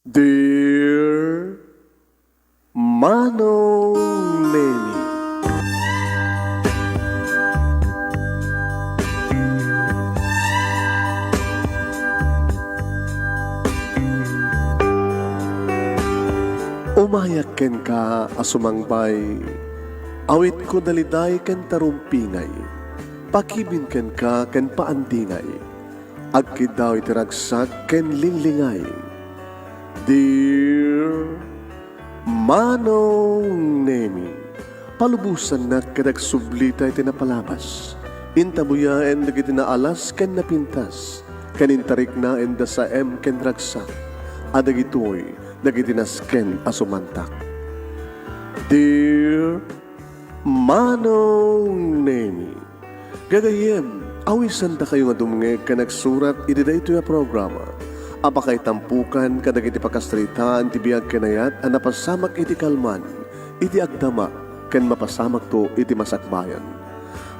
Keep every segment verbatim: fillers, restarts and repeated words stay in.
Dear Manong Nemi. Umayak kenka a sumangbay, awitko daliday ken tarumpingay, pakibin kenka ken paandingay. Agkiddaw iti ragsak ken linglingay. Dear Manong Nemi, palubosannak ket agsublita iti napalabas. Intabuyaen dagiti naalas ken napintas, ken intariknaen da saem ken ragsak, a dagitoy dagiti nasken a sumantak. Dear Manong Nemi, gagayyem, awisandakayo nga dumngeg ken agsurat iti daytoy a programa a pakaitampokan kadagiti pakasaritaan ti biag ken ayat a napasamak iti kalman, iti agdama, ken mapasamakto iti masakbayan.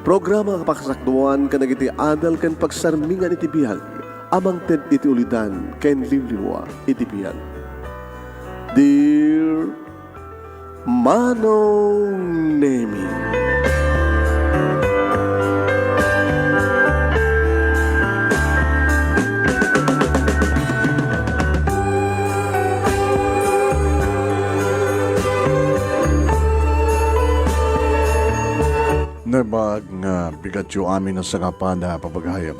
Programa a pakasakduan kadagiti adal ken pagsarmingan iti biag a mangted iti ulidan ken liwliwa iti biag. Dear Manong Nemi. Naimbag nga bigatyo amin a sangapana, pabagayam.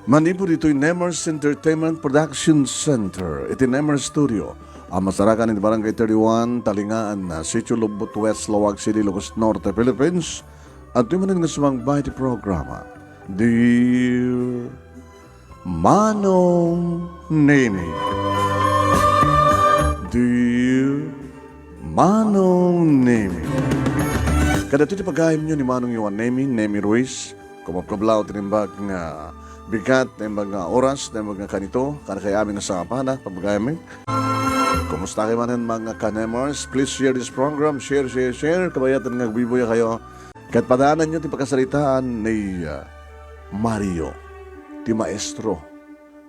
Manipud ditoy Nemers Entertainment Production Center, iti Nemers Studio, a masarakan iti Barangay thirty-one, Talingaan, Sitio Lubbot West, Laoag City, Ilocos Norte, Philippines, adtoy manen nga sumangba iti programa, Dear Manong Nemi. Dear Manong Nemi. Kadagitoy ti pagayamyo ni Manong Juan Nemi, Nemi Ruiz, Kumapkablaw ti naimbag nga bigat, naimbag nga oras, naimbag nga kanito, kadakayo amin nga sangapana, pabagayam. Kumusta kayo manen, mga kanemers? Please share this program. Share, share, share. Kabayatan nga agbuybuya kayo. Ket padaananyo ti pakasaritaan ni, ah, Mario, ti maestro,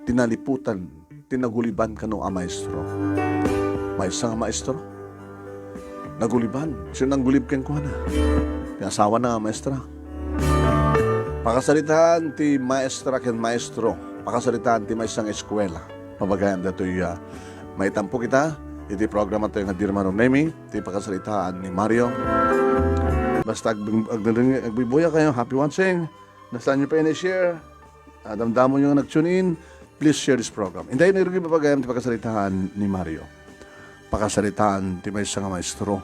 ti naliputan, ti naguliban kano a maestro. Maysa nga maestro. Naguliban. Sino nanggulib kenkuana? Ti asawana a maestra. Pakasaritaan ti maestra ken maestro. Pakasaritaan ti maysa nga eskuela. Pabagayam datoy, ah, maitampo kita iti programa tayo nga Dear Manong Nemi, ti pakasaritaan ni Mario. Basta ag-, ag-, ag-, agbuybuya kayo. Happy watching. Nasaanyo pa ini share? Ah, damdamonyo nga nag-tune in, please share this program. Intayon nga irugi, pabagayam ti pakasaritaan ni Mario. Pakasaritaan ti maysa nga maestro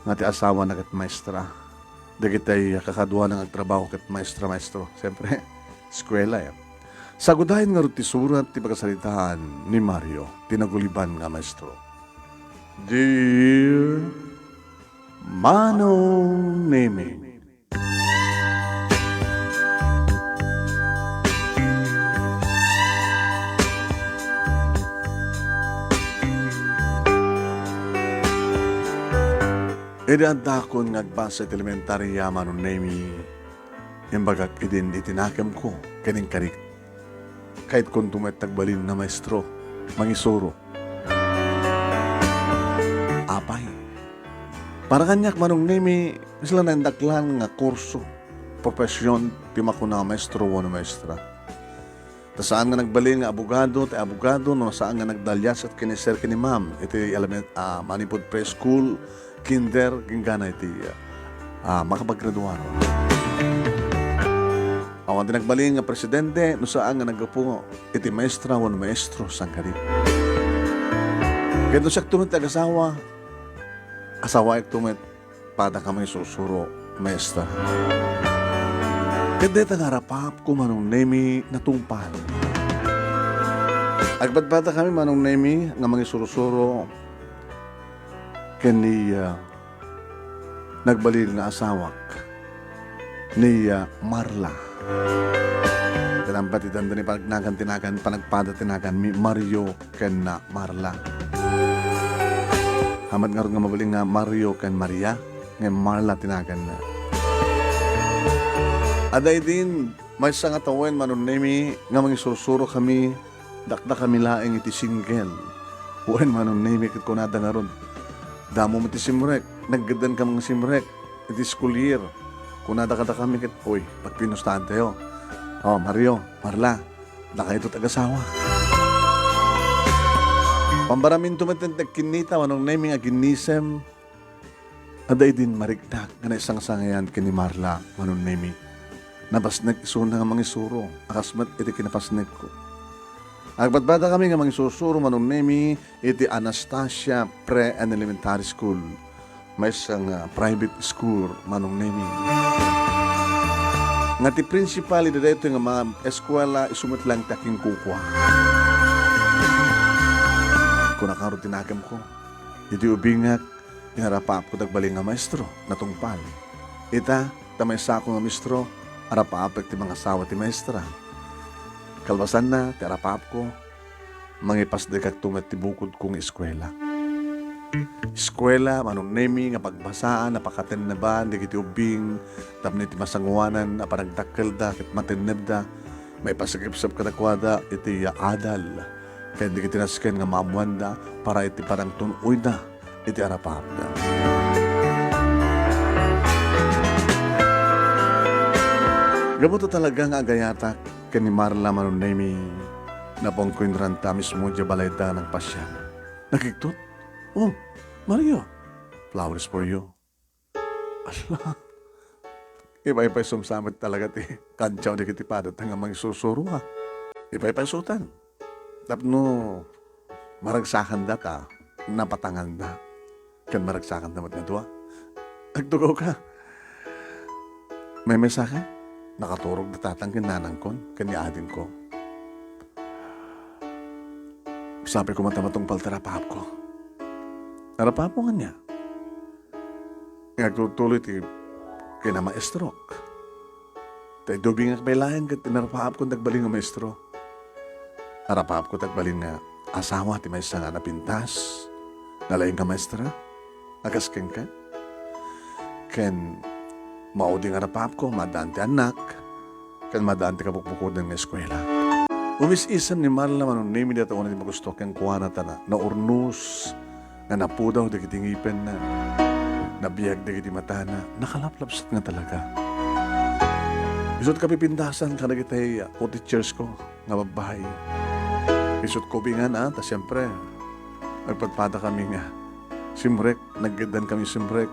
nga ti asawana ket maestra. Dagitay kakaduana nga agtrabaho ket maestra, maestro. Siyempre, eskwela, eh. Sagudayen ngarud ti surat ti pakasaritaan ni Mario, ti naguliban nga maestro. Dear Manong Nemi. Idi addaakon nga agbasa iti elementaria, Manong Nemi, imbagak idin iti nakemko ken inkarik. Kayatkonto met ti agbalin nga maestro, mangisuro. Apay, para kaniak, Manong Nemi, kasla naimbag laeng nga kurso, profesyon ti makuna a maestro wenno maestra. Ta saan nga nagbalin nga abogado ti abogado no saan nga nagdalias ket ken ni sir ken ni ma'am iti elemen-, ah, manipud preschool, kinder, inggana iti, ah, makapaggraduar. Awan ti nagbalin nga presidente no saan nga naggapu iti maestra wenno maestro sangkadi. Ket no siakto met ti agasawa, asawaekto met padakami nga isursuro, maestra. Ket dayta nga arapapko, Manong Nemi, natungpal. Agpadpadakami, Manong Nemi, nga mangisursuro ken ni, ah, nagbalin nga asawak, ni, ah, Marla. Ket ampat iti anda ni panagnagan ti nagan, panagpada ti nagan ni Mario ken na Marla. Amat ngarud nga mabalin nga Mario ken Maria, ngem Marla ti naganna. Adda idin maysa nga tawen, Manong Nemi, nga mangisursurokami, dakdakami laeng iti single. Wen, Manong Nemi, ket kunada ngarud, "Damo met ti simrek, naggaddem ka nga simrek iti school year." Kunada kadakami ket, "Uy, pagpinustaantayo. O, Mario, Marla, dakayto ti agasawa." Pambaraminto met ti agkinnita, Manong Nemi, nga agkinnisem. Adda idin mariknak nga naisangsangayan ken ni Marla, Manong Nemi. Napasnek isuna nga mangisuro, a kas met iti kinapasnekko. Agpadpadakami nga mangisusuro, Manong Nemi, iti Anastasia Pre and Elementary School. Maysa nga private school, Manong Nemi. Nga ti principal iti daytoy nga mga eskwela, isu met laeng ti akinkukua. Kuna ngarud ti nakemko. Iti ubingak, inarapaapko dagbalin nga maestro, natungpal. Ita, ta maysako nga maestro, arapaapek ti mangasawa ti maestra. Kalpasanna, ti arapaapko, mangipasdekakto met ti bukodko nga eskuela. Eskuela, Manong Nemi, nga pagbasaan a pakatenneban dagiti ubbing tapno iti masangoanan a panagdakkelda ket matennebda, maipasagepsep kadakuada iti adal ken dagiti nasken nga maammoanda para iti panangtun-oyda iti arapaapda. Gapu ta talaga nga agayatak ken ni Marla, Manong Nemi, napanko inranta mismo diay balayda nagpasiar. Nakigtot? "Oh, Mario, flowers for you." Ala, ipaypayso sa met talaga ti kantio dagiti padata nga mangisusuro, a. Ipaypaysotan. Tapno maragsakanda ta napatanganda. Ken maragsakanda met nga dua. Agtugaw ka. Maymaysa ka? Nakaturog da tatang ken nanangkon, ken ni adingko. Sapay koma ta matungpal ti arapaapko. Arapaapmo ania? Nga agtutuloy ti kinamaestrok. Ta idubingak pay laeng ket inarapaapko dagbalin nga maestro. Arapaapko dagbalin nga asawa ti maysa nga napintas, nalaing nga maestra, a kas kenka. Ken maudi nga arapaapko, maadaan ti annak, ken maadaan ti kabukbukoden nga eskuela. Umis-isem ni Marla, Manong Nemi, dayta unay ti magusto kenkuana ta na-, naurnos nga napudaw dagiti ngipenna, nabiag dagiti matana, nakalaplapsat nga talaga. Isut' kapipintasan kadagiti co-teachers ko nga babbai. Isut' kubingan, a, ta siempre, nagpadpadakami nga simrek, naggaddem kami simrek.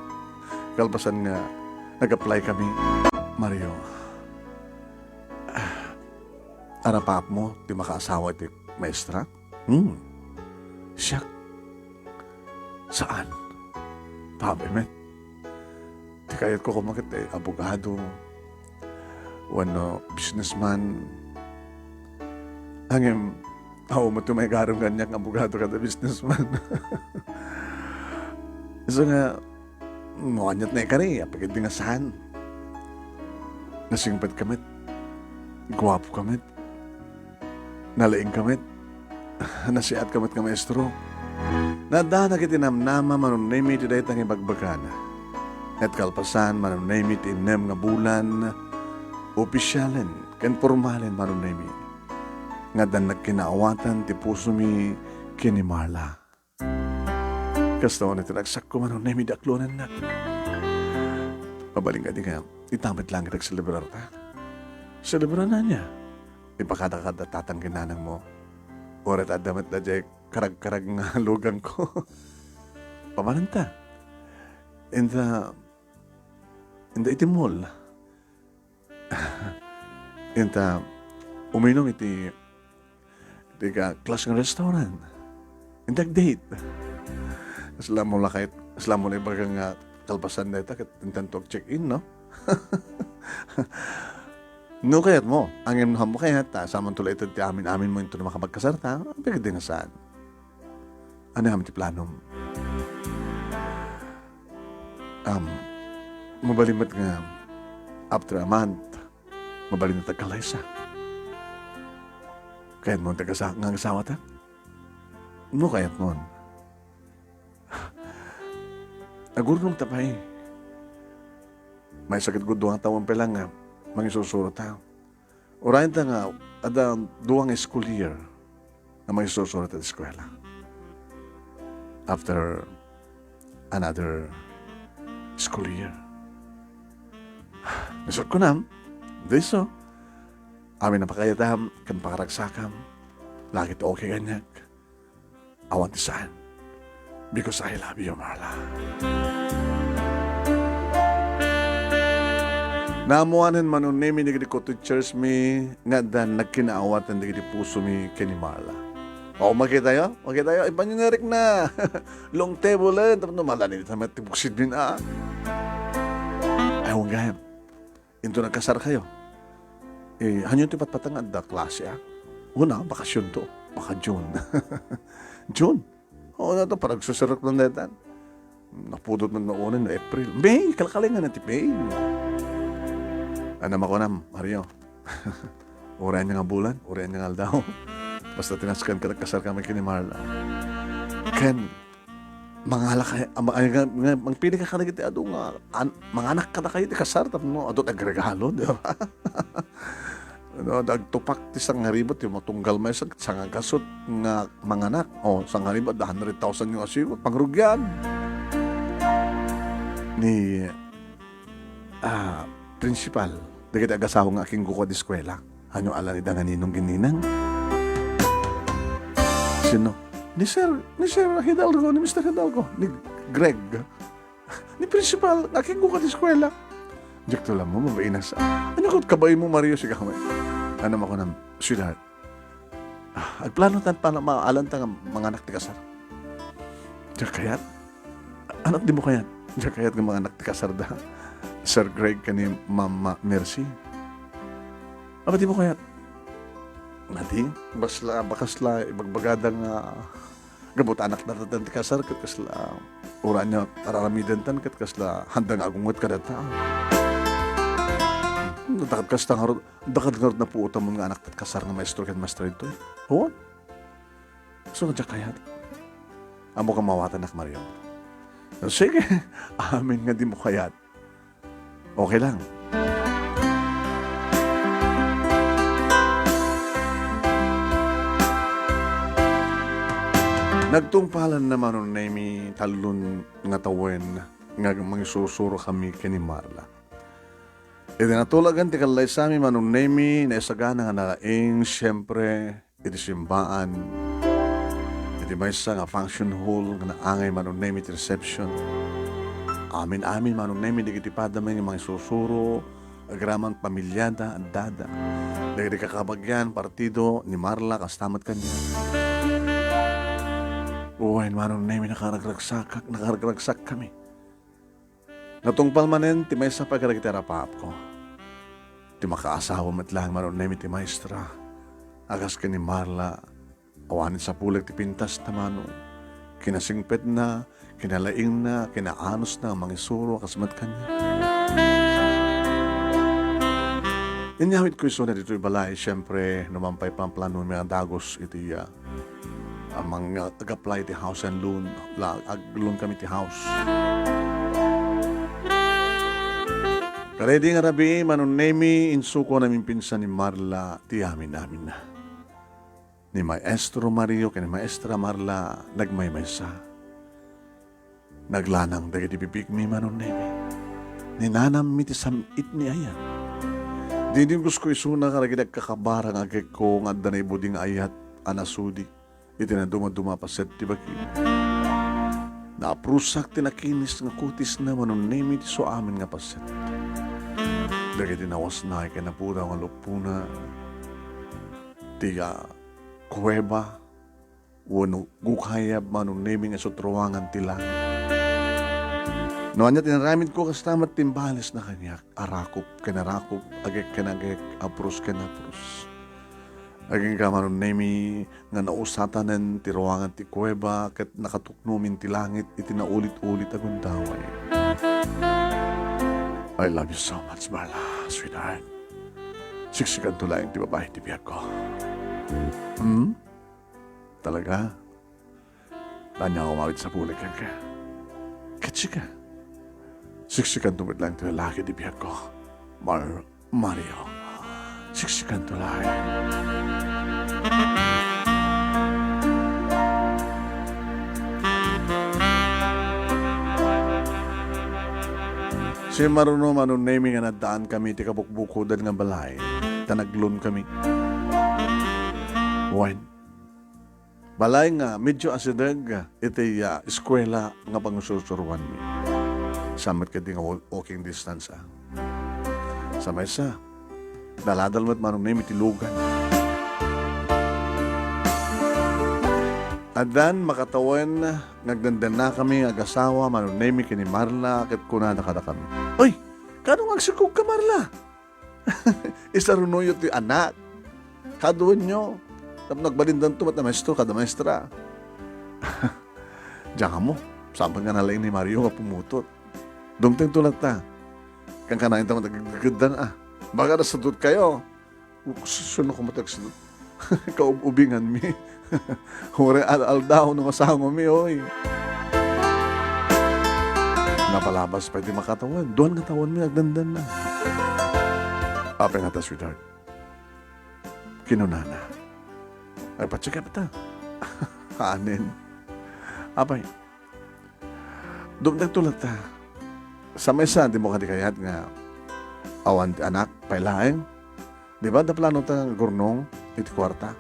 Kalpasan nga, nag-apply kami. Mario, ah, arapaapmo ti makaasawa iti maestra? Hmm. Siak. Saan? Pabay met. Ti kayatko koma ket, eh, abogado, wenno businessman. Ngem, awan met ti maigarem kaniak nga abogado kada businessman. Isu nga, no, aniat nga ikari, apay ketdi nga saan? Nasingpet ka met. Guapo ka met. Nalaing ka met. Nasiat ka met nga maestro. Naaddanak iti namnama, Manong Nemi, iti dayta nga ibagbagana. Ket kalpasan, Manong Nemi, ti innem nga bulan, opisialen ken pormalen, Manong Nemi, nga addan nagkinaawatan ti pusomi ken ni Marla. Kasta unay ti ragsakko, Manong Nemi, dakloanannak. Mabalin kadi nga ita met laeng ti agselebrarta? Selebrarna ania? Ipakada kada tatang ken nanangmo. Uray ta adda met daydiay karagkarag nga lugangko. Pamananta. Inta, inta iti mall. Inta, uminum iti, iti ka-, class nga restaurant. Inta ag-date. Kasla mo la kayat, kasla mo la ibaga nga kalpasan dayta, ket intanto ag-check-in, no? No kayatmo, ngem no ammo kayat, ta, samanto la ited ti amin-aminmo inton makapagkasarta, apay ketdi nga saan? Ania ngamin ti planom? Um, mabalin met nga after a month, mabalin ta agkalaysa. Kayatmo ti agasa-, nga agasawata? No kayatmon. Agurnongta pay. Maysa ket dua nga tawen pay laeng nga mangisusurota. Urayenta nga adda dua nga school year nga mangisusurota iti eskuela. after another school year. Nasuot ko nam, diso, amin a pakayatam, ken pakaragsakam, lagit okay kaniak. Awan ti saan. Because I love you, Marla. Naammoanen, Manong Nemi, dagiti co-teachers mi nga adda nagkinaawatan dagiti puso mi ken ni Marla. O, makitayo? Makitayo? Ipanyo nga rikna. Long table, eh. Tapno malanit naman ti buksid mi, ah. Ay, huwag gayam. Into nagkasarkayo. Eh, hanyo ti patpatang nga adda klase, ah? Una, bakasyon to. Baka June. June? Oo na to, parang susurok lang daytan. Napudot man noon, no April. May, kalkalingan na ti May. Ano makunam, Mario? Uray ania nga bulan, uray ania nga aldaw. Basta tinasken ka, nagkasar kami ken ni Marla. Ken, mangala kay, am-, ay, nga, nga, mangpili ka kadagiti adu nga, an-, manganak kadakayo ti kasar, tapno adu ti agregalo, di ba? Ano, agtupak ti sangaribut, ti matunggal maysa, sangagasut nga manganak. O, sangaribut, the hundred thousand nga asiwat, pangrugian. Ni, ah, principal, dagiti agasawa nga akingguko iti eskuela. Ano, alanida nga ninong ken ninang? Sino? Ni Sir, ni Sir Hidalgo, ni Mister Hidalgo, ni Greg. Ni principal, nga akingguko iti eskuela. Diak to alam mo, mabainas. Ano ko, kabain mo, Mario, sigaw, eh. Ano, makunam, sweetheart. Ah, agplano tan pa, maalan ta nga manganak ti kasar. Diak kayat? Anak, di mo kayat? Diak kayat nga manganak ti kasar da Sir Greg ken ni Mama Mercy. Aba, di mo kayat? Nadi, basla, bakas la, ibagbagada nga gapu ta anak datan ti kasar, ket kasla, uray ania, araramiden tan, ket kasla, handa nga agunget kadata. Natakad kasta ngarud, dakad ngarud napuotamon nga anak ti kasar nga maestro ken maestra ditoy. Huwag. So, diak kayat. Ammok a mawatanak, Mario. Sige, amin nga di mo kayat. Okay lang. Nagtungpalan na, Manong Nemi, tallo nga tawen nga mangisursuro kami ken ni Marla. Iti natulagan ti kallaysami, Manong Nemi, naisagana nga nalaing, siempre, iti simbaan, iti maysa nga function hall nga naangay, Manong Nemi, ti reception. Amin-amin, Manong Nemi, dagiti padami nga mangisusuro, agraman pamiliada, addada. Dagiti kakabagian, partido ni Marla, kasta met kaniak. Wen, Manong Nemi, nakaragragsakak, nakaragragsakkami. Natungpal manen ti maysa pay kadagiti arapaapko. Ti makaasawa met laeng, Manong Nemi, ti maestra a kas ken ni Marla, awanen sapulek ti pintasna, Manong. Kinasingpetna, kinalaingna, kinaanosna a mangisuro a kas met kaniak. Inyawitko isuna ditoy balay, siempre, no man pay pamplanomi a dagus iti, ah, a mang-, ag-apply ti house and loan, la, ag-loan kami ti house. Kadaydi nga rabii, Manong Nemi, insuko a namimpinsan ni Marla ti amin-aminna. Ni Maestro Mario ken ni Maestra Marla nagmaymaysa. Naglanang dagiti bibigmi, Manong Nemi. Ni nanammi ti sam-itmi a ayat. Diniggusko isuna kadagiti agkakabara nga agekko nga adda naibudi nga ayat a nasudi iti nadumaduma a paset ti bagi. Naaprusak ti nakinis nga kutisna, Manong Nemi, ti suamin nga paset. Dagiti nawasna ken napudaw nga luppona, ti, ah, kuweba, wenno gukayab, Manong Nemi, nga isu ti ruangan ti langit. No ania ti inaramidko, kasta met ti imbalisna kaniak, a rakup ken a rakup, agek ken agek, aprus ken aprus. Agingga, Manong Nemi, nga nausatanen ti ruangan ti kuweba ket nakatuknomin ti langit iti naulit-ulit a gundaway. I love you so much, Marla, sweetheart. Siksikanto laeng ti babai ti biagko. Hmm? Talaga? Ania, umawit sapulek kenka. Ket sika? Siksikanto met laeng ti lalaki ti biagko. Mar-, Mario. Siksikanto laeng. Ti maruno, Mano Nemi, nga naddaan kami ti kabukbukodan nga balay, ta nag-loan kami. Wen, balay nga medyo asideg iti, ah, eskuela nga pangusursuruanmi. Saan met kadi nga wa-, walking distance, ah. Sa maysa, daladal met, Mano Nemi, ti lugan. Addan makatawen nga agdendennakami nga agasawa, Mano Nemi, ken ni Marla, ket kunada kadakami, "Uy, kaano nga agsikog ka, Marla? Isarunoyo ti anak. Kaduenyo." Tapno agbalindanto met a maestro kada maestra. Diak ammo, saan nga nalaing ni Mario nga pumutot. Dumtengto latta. Kankanayon ta met aggeddaan, ah. Baka nasadot kayo. Susunok ko matagsidot. Kaub-ubinganmi. Uray al-aldaw no masangomi, oy. Napalabas pay ti makatawen. Duan nga tawenmi, agdandanna. Apay ngata, sweetheart? Kinunana. Ay, pa-check up ta. Anen. Apay, dumtengto latta. Sa maysa, dimo kadi kayat nga awan ti anak pay laeng? Di ba, da plano ta gurnong iti kuarta?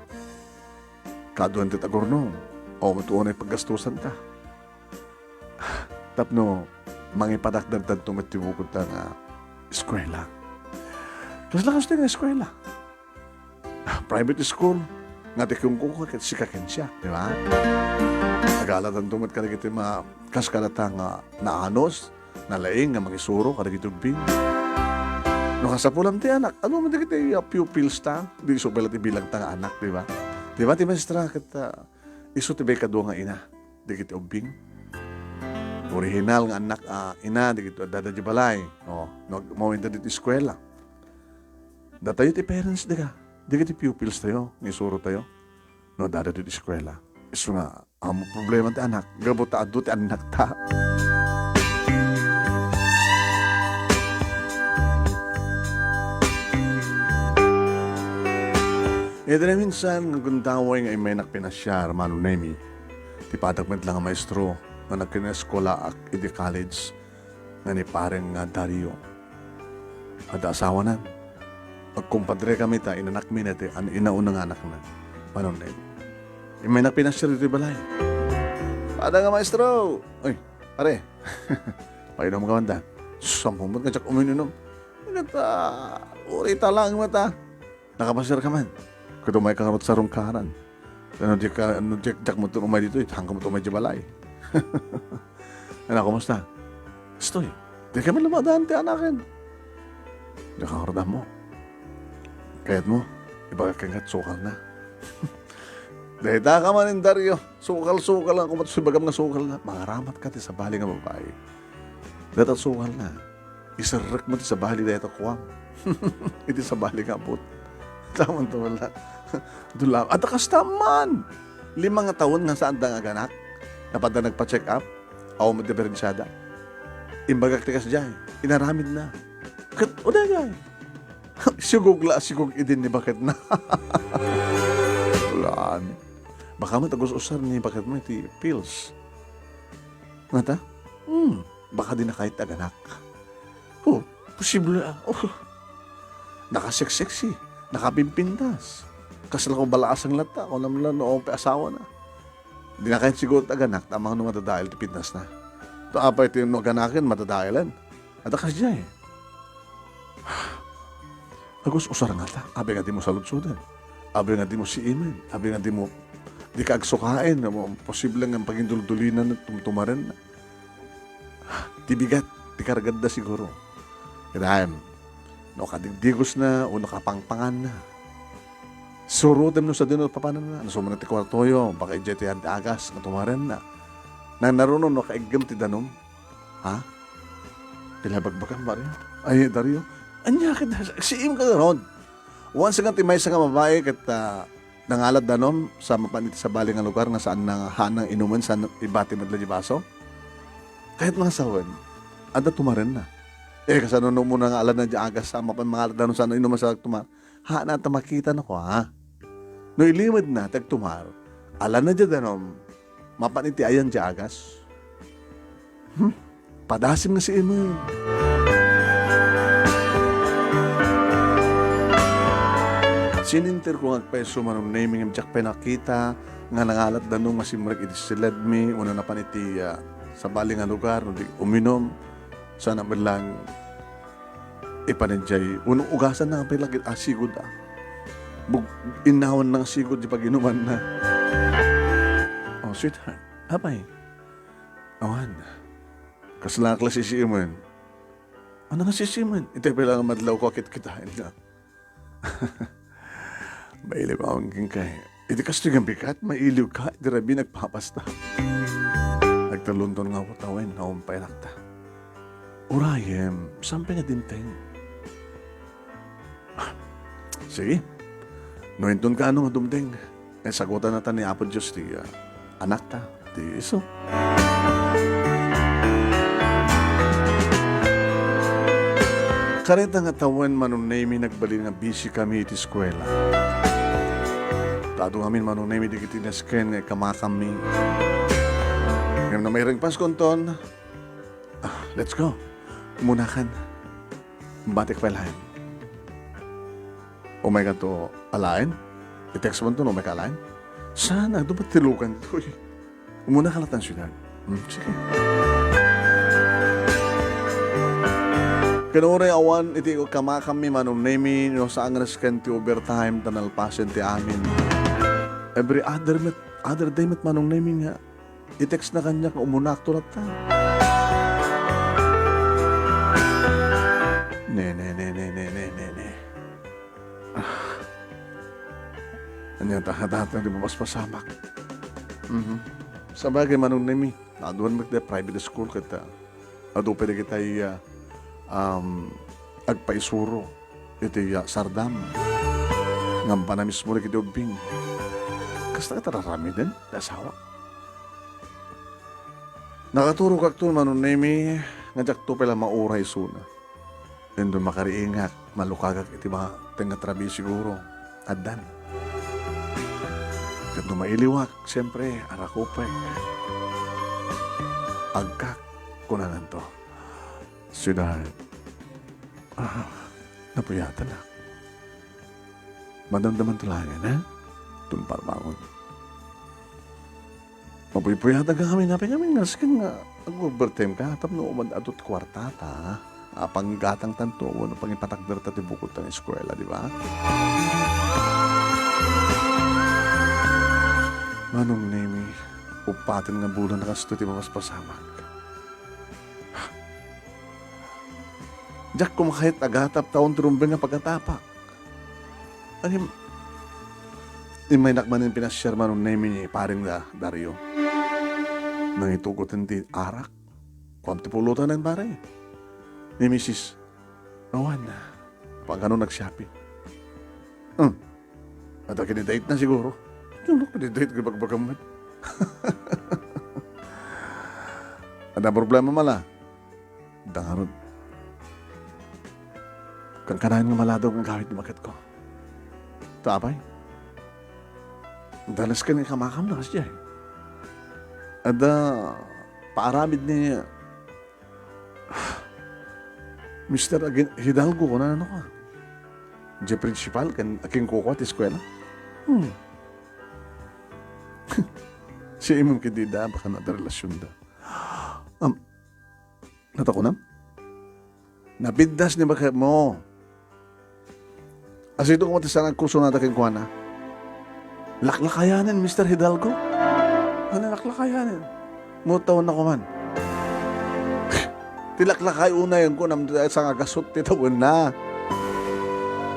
Kaduan ti ta gurnong. O, matuon ay paggastusan ta. Tapno mangipadakdagtanto met ti bukodta nga eskuela. Kasla kastoy nga eskuela? Private school. Nga ti kungko ket sika ken siak, di ba? Agaladanto met kadagiti ma-, kas kadata nga naanos, nalaing nga mangisuro kadagiti ubbing. No kasapulan ti anak, adu met dagiti, ah, pupils ta, di isu pay la ti bilang ta nga anak, di ba? Di ba ti maestra ket, ah, isu ti baykadua nga ina dagiti ubbing? Orihinal nga annak a ina dagiti addada di balay. O, no, mawinda diti eskuela. Datayo ti parents daga, dagiti pupils tayo, nga isuro tayo. No, addada diti eskuela. Isu nga, amo problema ti anak, gapu ta adu ti annak ta. Iti naminsan nga gundaway nga immaynak pinasiar, Mano Nemi, ti padak met la nga maestro nga nagkinaeskuelaak iti college nga ni Pareng nga Dario. Adda asawanan. Agkumpadrekami ta inanakmi na ti an-, inauna nga anakna. Mano Nemi, immaynak pinasiar iti balay. Pada nga maestro! Uy, pare. Painom ka man ta. Sampung met nga diak uminom. Ket, ah, uray ta laeng met, ah. Nakapasiar ka man. Ket umay ka ngarud sa rungkaran. No diak ka, no diak, diak met umay ditoy, saan ka met umay di balay? Ano, kumusta? Kastoy, di ka man lumadaan ti anaken. Diak ngarud ammo. Kayatmo, ibagak kenka ti sukalna. Dayta ka man, Dario. Sukal-sukal nga kumat so ibagam nga sukalna. Mangaramatka ti sabali nga babai. Dayta sukalna. Iserrek mo ti sabali dayta kuam. Iti sabali nga aput. Taman to wala. Dula. Adda kasta man. Lima nga tawen nga saanda nga aganak. Napadda nagpa-check up. Awan met diferensiada. Imbagak ti kasdiay. Inaramidna. Ket, o daydiay. Sigog la, sigog idin ni baketna. Wala. Baka met agus-usar ni baketmo iti pills. Ngata? Hmm, baka di nakait aganak. Oh, posible, ah. Oh. Nakaseksexy, nakapimpintas. Kasla ko balaasang latta, kunam la no, awan pay asawana. Di nakait siguro ti aganak, ta amangan no madadael ti pintasna. Ta apay ti no aganaken, madadaelan. Adda kasdiay. Agus-usar ngata, abi nga dimo saludsoden. Abi nga dimo siimen. Abi nga dimo, dika agsukaen, no, posible nga paginduldulinan, tum-, tumaren. Ti bigat ti kargada siguro. Kitaem, no kadigdigosna wenno kapangpanganna, surotem no sadino papananna. No sumrek ti kuartoyo, baka idiay ti ayan ti agas nga tumarenna. Nang naruno no kaiggem ti danum. Ha? Ti bagbagam, Mario? Ay, Dario? Ania ket, siim ka garud. Once nga ti maysa nga babai ket, ah, nangalad danum sa mapan iti sabali nga lugar nga saan na, haanna nga inumen, saan ibati met la di baso. Kayat nga sawen, adda tumarenna. Eh, kasano no umuna nga aladna di agas sa mapan mangalad danum saan inumen sa tumar-, haanna ta makita no kua. No ilimedna ti agtumar, aladna di danum, mapan iti ayan di agas. Hmm? Padasim nga siim. Sininter ko nga agpayso, Manong Nemy, ngem diak pay nakita nga nangalat danum nga simrek iti siledmi wenno napan iti, ah, sabali nga lugar, no di uminum, sana met lang ipan idiay, wenno ugasanna nga pay la ket asigud, ah. Bug-, innawanna nga sigud ti pag-inumanna. Oh, sweetheart, apay? Awan. Kasla nga klase sisimen? Ano nga sisimen? Iti pay la nga madlawko a kitkitaenka. Mailiw ka, awan kenka, eh. Iti kastoy nga bigat, mailiw ka, iti rabii nagpapasta. Nagtalonton nga tawen, naumpay nakta. Urayem, saan pay nga dimteng? Ah, sige. No inton kaano nga dumteng, eh, sagutan nata ni Apo Dios ti, ah, anakta, ti isu. Karita nga tawen, Manong Nemy, nagbalin nga busy kami iti eskuela. Ta adu ngamin, Manong Nemy, dagiti nasken nga ikamakammi. Ngem no maireng Paskonton, ah, let's go. Umunakan. Batik pay laeng. Umayka to alaen? I-text mo to no umayka alaen? Sana, adu met ti lugan toy. Umunaka latta, sweetheart. Hmm, sige. Ken uray awan iti ikamakammi, Manong Nemy, no saan nga nasken ti overtime, ta nalpasen ti amin. Every other met, other day met, Manong Nemy, nga i-text na kaniak nga umunak to latta. Ne, ne, ne, ne, ne, ne, ne, ne. Ah. Ania ta, data di mapaspasamak. Mhm. Sabagay, Manong Nemy, naaduan met da private school ket, ah, adu pay dagiti, ah, um, agpaisuro iti, ah, sardam. Ngem panamismo dagiti ubbing. Kasta ket raramiden ti asawak. Nakaturogakto, Manong Nemy, nga diakto pay la mauray isuna. Inton makariingak, malukagak iti mateng nga trabi siguro. Addan. Ket no mailiwak, siempre, arakupek. Agkak, kunananto. Sweetheart, ah, napuyatanak. Madamdaman to laengen, ha? Tun parbangon. Mapuypuyatan ka ngamin, apay ngamin nga, sige nga, ag-overtime ka, tapno umad-adut kwarta ta, apanggatang tanto, wenno pangipatakder ta ti bukod tan eskuela, di ba? Manong Nemy, upaten nga bulan a kasto ti mapaspasamak. Diak koma kayat agatap ta awan ti rumbeng nga pagatapak. Ngem, immaynak manen pinasiar, Manong Nemy, ni paring da, Dario. Nangitugoten ti arak. Kuam ti pulutan, pare. Ni misis, awan na. Pagano nagsiapi? Hmm. Adda kinidate na siguro. Yung kinidate, bagbagam man. Adda problema mala. Dangarod. Kankanayon nga maladaw nga agawid ti maketko. Ta apay? Dalas ken ikamakam na kasdiay. Adda paaramid ni Mister Agin-, Hidalgo, kunana ka. Di principal, ken, a kinkukua ti eskuela. Hmm. Siya imam ket dida, baka na relasyon da. Am, natakunam? Napintas ni baketmo. Asito koma ti saan agkursunada kenkuana. Laklakayanen, Mister Hidalgo. Ano laklakayanen? Mutaw na kuman. Ti laklakay unay, ang kunam, sa nga gasot ti tawen na.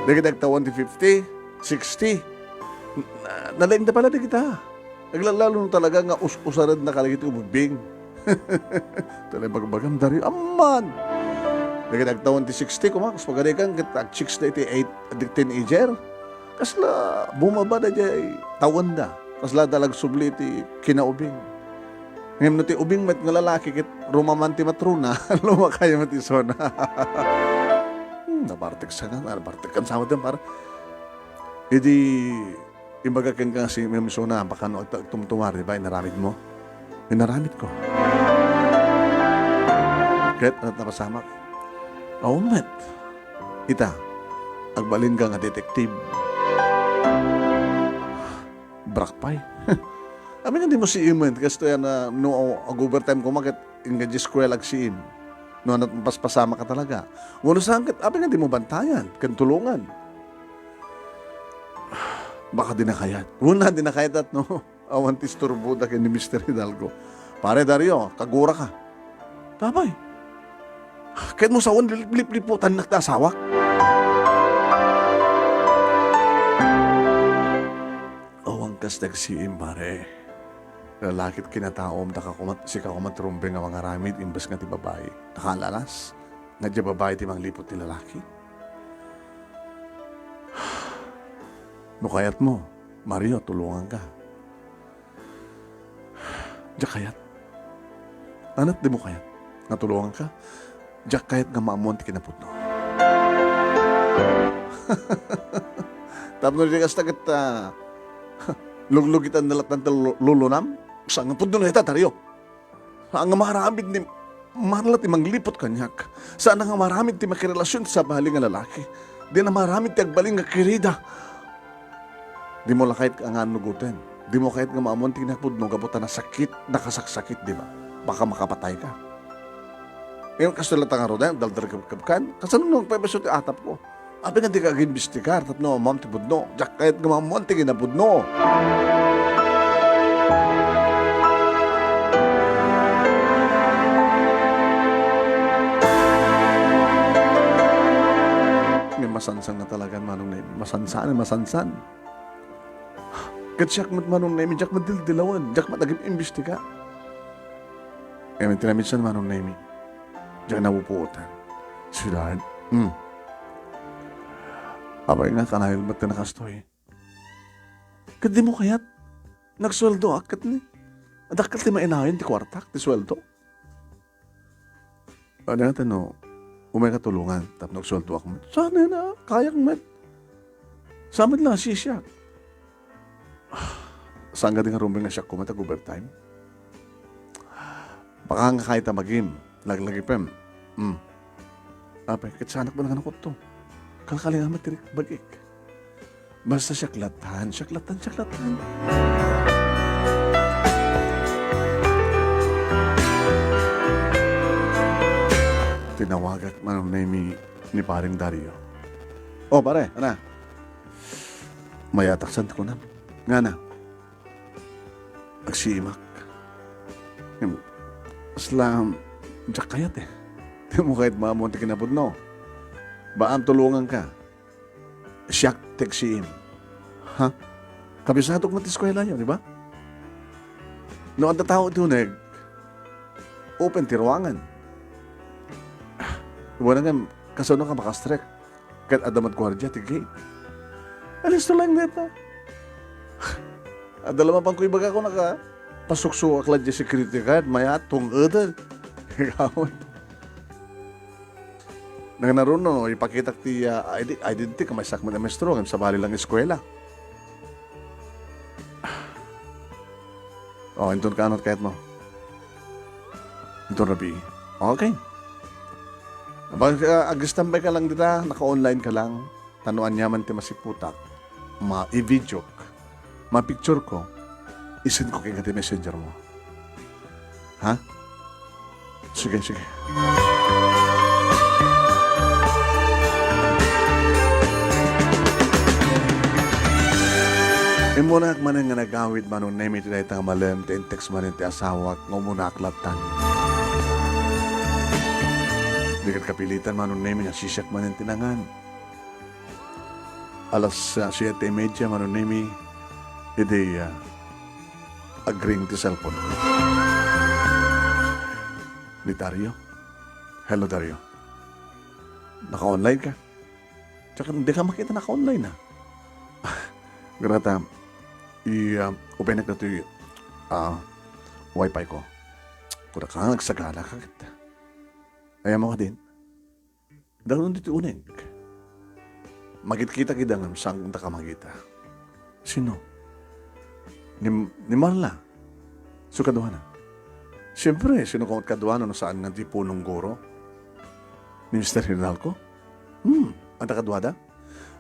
Dagiti agtawan ti fifty, sixty. Na-, nalaing da pala di kita. Aglalalo no talaga nga us-usared na kadagiti ubbing. Talaga bagbagam, Dario, amman. Dagiti agtawan ti sixty, kuma, kas pagarikan, ket ag-chicks da iti eight, iti teenager. Kasla bumaba da jay tawen da. Kasla da lagsubli iti kinaubing. Ngem no ti ubing met nga lalaki ket rumaman ti matrona, lumakayo met isuna. Hmm, nabartek sa nga, nabartek kan sa nga, para. Idi Imbaga kenka nga si Ma'am Sona, baka no agta-, agtumtumar, di ba, inaramid mo? Inaramid ko. Ket, ano napasamak? Awan met. Ita, agbalin ka nga detective. Brakpay. Apay nga dimo siimen, kastoy a no ag-overtime koma ket inkay eskuela agsiim. No ania, paspasamak talaga. Wenno saan ket, apay nga dimo bantayan ken tulongan. Baka dina kayat. Wenno dina kayat no. Awan ti isturboda ken ni Mister Hidalgo. Pare Dario, kaguraka. Apay. Kayatmo sawen, lip-, lipliputannak ti asawak. Awan kas ti agsiim, pare. Lalaki ti kinataom, daka koma, sika koma ti rumbeng a mangaramid imbes nga ti babai. Nakalalas nga diay babai ti mangliput ti lalaki. No kayatmo, Mario, tulonganka. Diak kayat. Ania ti dimo kayat nga tulonganka? Diak kayat nga maammoan ti kinapudno. Tapno di kasta ket, ah, luglugitan na latta ti lu-, lulunam? Saan nga pudno na ita, Dario? Saan nga maaramid ni Marla ti mangliput kaniak? Saan nga maaramid ti makirelasion ti sabali nga lalaki? Dina maaramid ti agbalin nga kirida. Dimo la kayat nga anugoten. Dimo kayat nga maammoan ti kinapudno gapu ta nasakit, nakasaksakit, di ba? Baka makapatayka. Ngayon, kastoy latta ngaruden, daldalkebkebkan. Kasano no agpaibaso ti atapko? Apay nga dika agimbestigar tapno maammoam ti pudno? Diak kayat nga maammoan ti kinapudno. Ngem masansan nga talagan, Manong Nemi. Masansan, masansan. Ket siak met, Manong Nemi, diak met dildilawen, diak met agim-imbestiga. Ngem ti naminsan, Manong Nemi, diak napupuotan. Sweetheart, hmm. Apay nga kanayon met ti nakastoy? Ket dimo kayat? Nagsueldoak ket ni. Dakkel ti mainayon ti kuartak, ti sueldo. Ania ta no, umayka tulongan tapno agsueldoak met. Saan a, kayak met. Saan met la a sisiak. Saan kadi nga rumbeng nga siak koma ti ag-overtime? Baka nga kayat a magim, laglagipem. Hmm. Apay, ket saanak met nga nakutto. Kalkalingan met ti bag-ik. Basta siak lattan, siak lattan, siak lattan. Tinawagak, Manong Nemi, ni Paring Dario. O, pare, ana. Mayatak san ti kunam. Ngana? Agsiimak. Ngem, kasla, diak kayat, eh. Dimo kayat maammoan ti kinapudno. Baam tulonganka. Siak ti agsiim. Ha? Kabisadok met ti eskuelayo, di ba? No adda tao iti uneg, open ti ruangan. Wen, ngem, kasano ka makastrek? Ket adda met guardia ti gate. Alisto laeng dayta. Adda la mapanko ibaga kunaka, pasuksuak la diay security guard, mayat, tung-eden. Ikaw. Nang naruno, ipakitak ti, ah, ide-, identity, kamaysak met a maestro, ngem sabali lang eskuela. O, inton kaano ti kayatmo? Inton rabii. Okay. Aba, ah, ag-standby ka lang dita, naka-online ka lang. Ta no aniaman ti masiputak, ma-i-videok, ma-picture ko, isend ko kenka ti messenger mo. Ha? Sige, sige. Immunak manen nga nagawid, Manong Nemi, ti dayta nga malem, ti in-text manen ti asawak nga umunaak lattan. Di ket kapilitan, Manong Nemi, nga sisiak manen ti nangan. Alas, ah, siete y media, Manong Nemi, idi, ah, agring ti cellphone ko. Ni Dario. Hello, Dario. Naka-online ka? Tsaka di ka makita naka-online, ah. Grata, i, ah, openek na to y, ah, wifi ko. Kuna ka nga nagsagana ka ket. Ayaw mo ka din. Dagno ditoy uneg. Makitkitak ida ngem saanka makita. Sino? Ni, ni Marla. So kaduana. Siyempre, sino koma ti kaduana no saan nga ti punong guro? Ni Mister Hidalgo? Hmm, adda kaduada?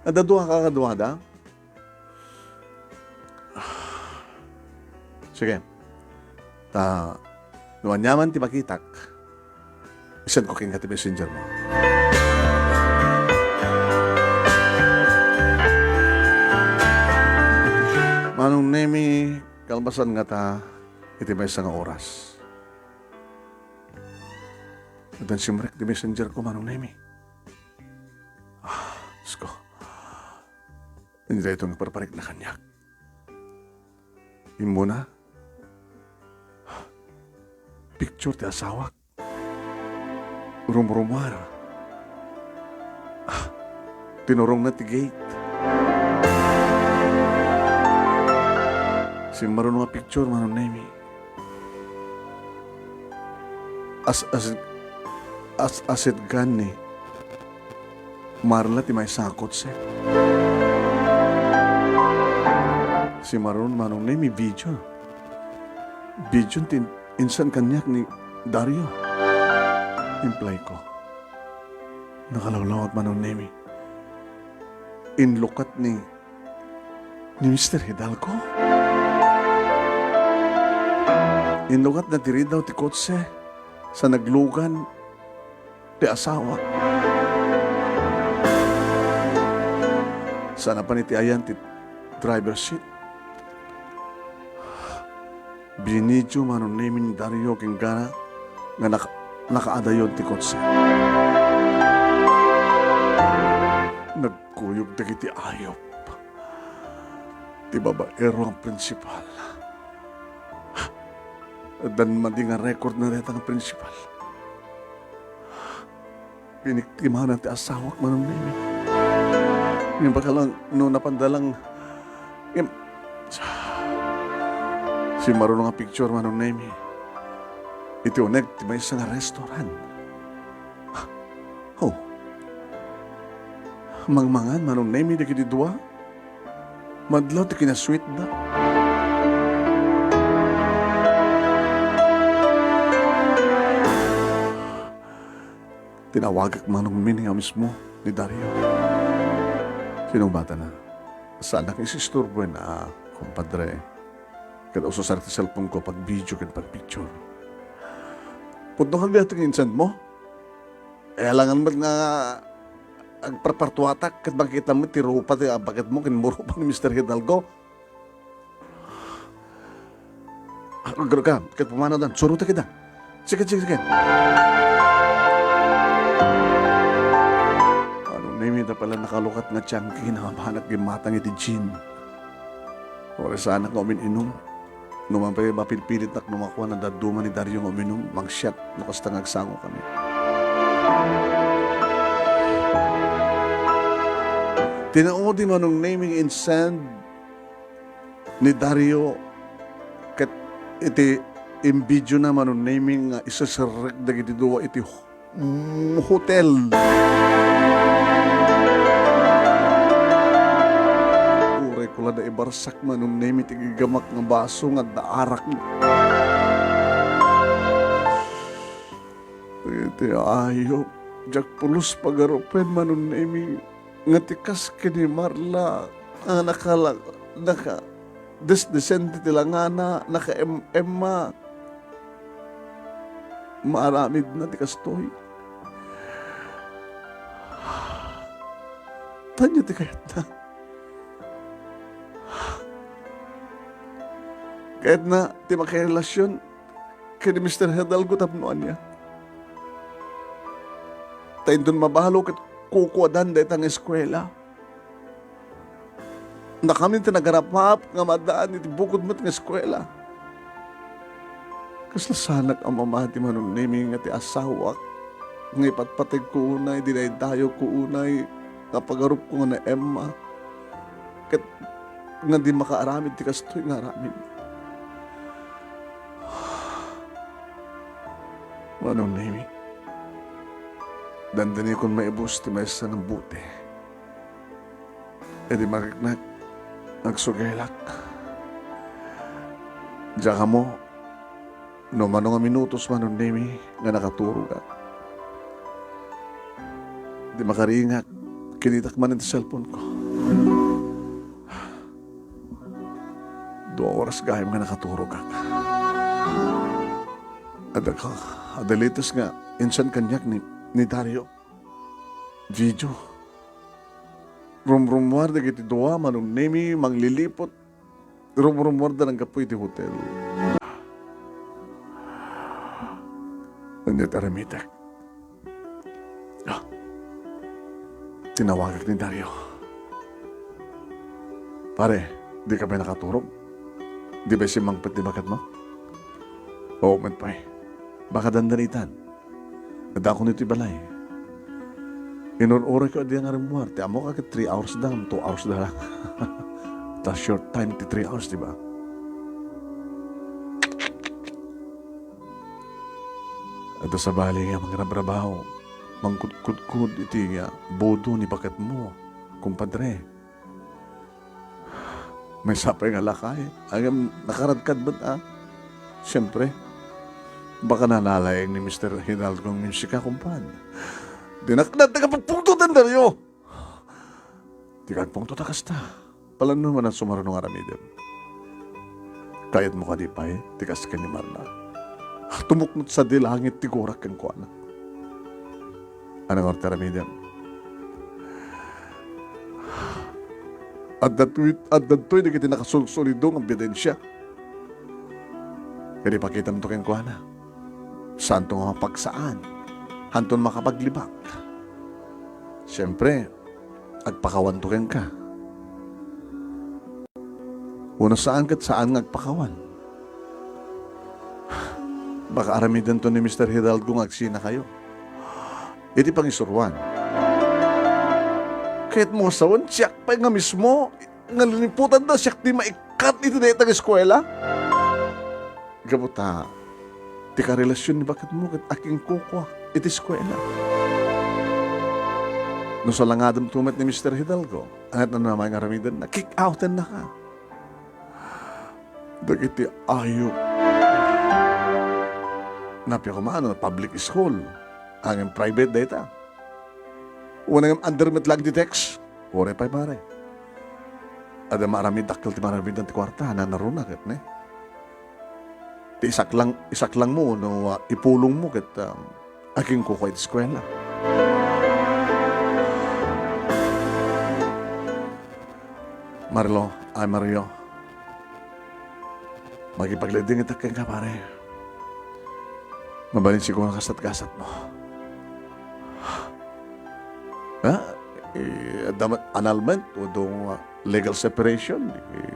Adda dua ka kaduada? Sige. Ta, no aniaman ti makitak, isendko kenka ti messenger mo. Manong Nemi, kalpasan ngata iti maysa nga oras. Addan simrek ti messenger ko, Manong Nemi. Ah, Diyos ko. Ania daytoy nga parparikna kaniak? Immuna, picture ti asawak. Rumrumuar. Ah, tinurongna ti gate. Simmaruno nga picture, Manong Nemi. As, as, as, asit gani. Marla ti maysa nga kotse. Simmaruno, Manong Nemi, video. Video ti in-, insend kaniak ni Dario. Implayko. Nakalawlawag, Manong Nemi. Inlukat ni, ni Mister Hidalgo. Inlukatna ti ridaw ti kotse sa naglugan ti asawa. Sa napan iti ayan ti driver seat. Binidio, Manong Nemi, ni Dario kenkuana nga nak-, nakaadayon ti kotse. Nagkuyog dagiti ayup. Ti babaero nga prinsipal. Addan madi nga record na dayta nga prinsipal. Piniktimanan ti asawak, Manong Nemi. Ngem baka lang, no napanda lang, ngem, simmaruno nga picture, Manong Nemi. Iti uneg ti maysa nga restaurant. Oh. Mangmangan, Manong Nemi, dagiti dua. Madlaw ti kinasuitda. Tinawagak, Manong Nemi, nga mismo ni Dario. Sinubatana. Saanak nga isistorbuen a, kumpadre. Ket ususar ti cellphone ko pag-video ken pag-picture. Pudno kadi daytoy nga insend mo? Eh, alangan met nga agparpartuatak ket makita met ti rupa ti abaket mo ken rupa ni Mister Hidalgo. Ah, agruka, ket pumanadan, surotek ida. Sige, sige, sige. Manong Nemi, ta pala nakalukat nga tiangki, nangabanak gimmatang iti gym. Uray saanak nga umin-inum. No mapay-, mapilpilitnak no makuan a dadduma ni Dario nga uminum, mangsiat no kasta nga agsangokami. Tinaudi, Manong Nemi, nga insend ni Dario ket iti imbidiona, Manong Nemi, nga iseserrek dagiti dua iti mm, hotel. Uray ko la da ibarsak, Manong Nemi, ti gigamak nga baso nga adda arak. Iti ayup, diak pulos pagarupen, Manong Nemi, nga ti kas ken ni Marla, nga nakala-, naka-, desdesente ti langana, naka-em-emma. Maaramidna ti kastoy. Ania ti kayatna? Kayatna ti makirelasion ken ni Mister Hidalgo tapno ania? Ta inton mabalo ket kukuadan dayta nga eskuela. Nakami ti nagarapap nga maadaan iti bukod met nga eskuela. Kasla saanak a mamati, Manong Nemi, nga ti asawak nga ipatpateg ko unay, dinaydayog ko unay, nga pagarupko nga ni Emma. Ket nga di makaaramid ti kastoy nga aramid. Manong Nemi, dandanikon maibus ti maysa nga bote. Idi mariknak, agsugaylak. Diak ammo no mano nga minutos, Manong Nemi, nga nakaturogak. Idi makaringak, kinitak manen ti cellphone ko. Oras gayam nga nakaturogak. Adda ka, adda latest nga insan kaniak ni, ni Dario. Video. Rumrumuar dagiti dua, Manong Nemi, mangliliput. Rumrumuarda nanggapu iti hotel. Ania ti aramidek? Ah. Tinawagak ni Dario. Pare, di ka pay nakaturog? Di pay simmangpet ti baketmo? Oo met pay. Baka dandanitan. Adakon iti balay. Inur-urayko a dika nga rummuar. Ti ammok a ket three hours da, two hours da lang. Ta short time ti three hours, di ba? Adda sabali nga mangrabrabaw, mangkudkudkod iti nga budo ni baketmo, kumpadre. Maysa pay nga lakay, ngem nakaradkad met a. Siempre, baka nalalayag ni Mister Hidalgo nga sika, kumpad. Dinak, dinak pagpungtotan, Dario. Dika agpungtot a kasta. Plano man a sumaruno nga aramidem. Kayatmo kadi pay ti kas ken ni Marla? Tumuknot sadi langit ti gurak kenkuana. Ania ngarud ti aramidem? Adda toy, adda toy dagiti nakasulsulido nga ebidensia. Ket ipakitamto kenkuana. Saanto nga mapagsaan. Hanton makapaglibak. Siempre, agpakawanto kenka. Wenno saan ket saan nga agpakawan. Baka aramidenton ni Mister Hidalgo nga agsinakayo iti pangisuroan. Kayatmo nga sawen, siak pay nga mismo nga liniputanda, siak ti maikkat iti dayta nga eskuela. Gapu ta, ti karelasion ni baketmo ket akinkukua iti eskuela. No salangademto met ni Mister Hidalgo, ania ti namnama nga aramidenna? Kick-outennaka. Dagiti ayup. Napia koma no public school, ngem private dayta. Wenno ngem under met laeng ti text. Uray pay, pare. Adda maaramid, dakkel ti maaramid ti kuarta, nanaruna ket ne. Ti isaklang, isaklangmo no, ah, ipulongmo ket, ah, akinkukua iti eskuela. Marlo, ay Mario. Makipagleddingetak kenka, pare. Mabalin siguro a kasta't gasatmo. Ha? Eh, adda met annulment, wenno legal separation. Eh,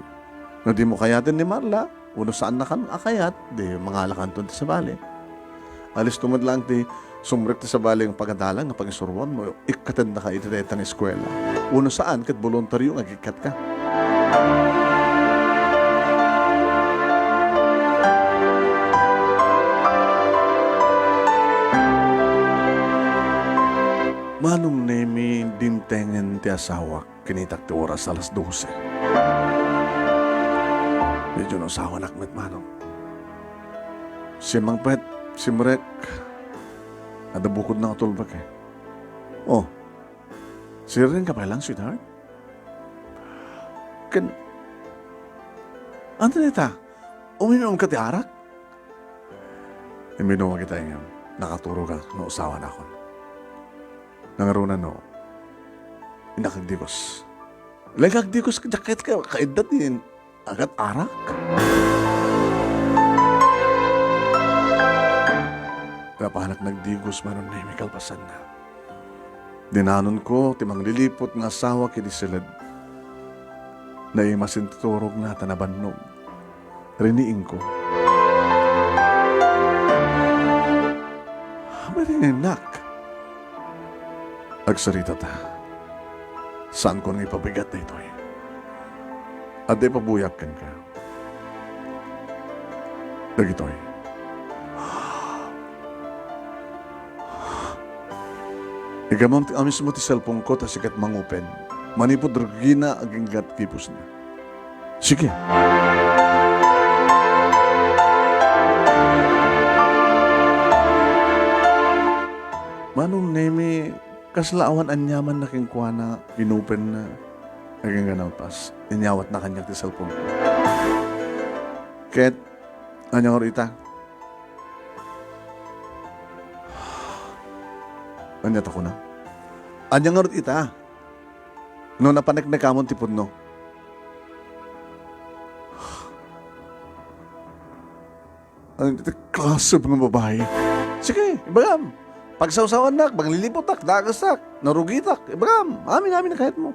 no dimo kayaten ni Marla, wenno saannakan a kayat, di mangalakanton ti sabali. Alisto met laeng ti sumrek ti sabali nga pagadalan nga pangisuroam no ikkatennaka iti dayta nga eskuela. Wenno saan ket boluntario nga agikkatka. Manong Nemi, dimtengen ti asawak. Kinitak ti oras, alas dose. Medyo nausawanak met, Manong. Simmangpet, simrek. Adda bukodna nga tulbek, eh. Oh, sirreng ka pay lang, sweetheart? Ken, ania dayta? Uminom ka ti arak? Imminumak ita ngem nakaturogak no usawanakon. Nangaruna no, innak agdigos. Laeng ka agdigos, diak ket ka, kaidda ti agat-arak. Napanak nagdigos, Manong Nemi, kalpasanna. Dinanonko ti mangliliput nga asawak idi siled. Naimasin ti turogna ta nabannog. Riniingko. Maringinak. Agsaritata. Saanko nga ipabigat daytoy. Adda ipabuyak kenka. Dagitoy. Igamam ti, a mismo ti cellphone ko ta sika ti mangupen. Manipud Regina agingga ti gipusna. Sige. Manong Nemi, kasla awan aniamanna kenkuana, inupenna. Agingga nalpas, inyawatna kaniak ti cellphone ko. Ket, ania ngarud ita? Ania ta kuna? Ania ngarud ita? No napaneknekamon ti pudno. Ania ti klase nga babai? Sige, ibagam. Pagsawsawannak, pangliliputak, dagestak, narugitak. Ibagam, amin, amin a kayatmo.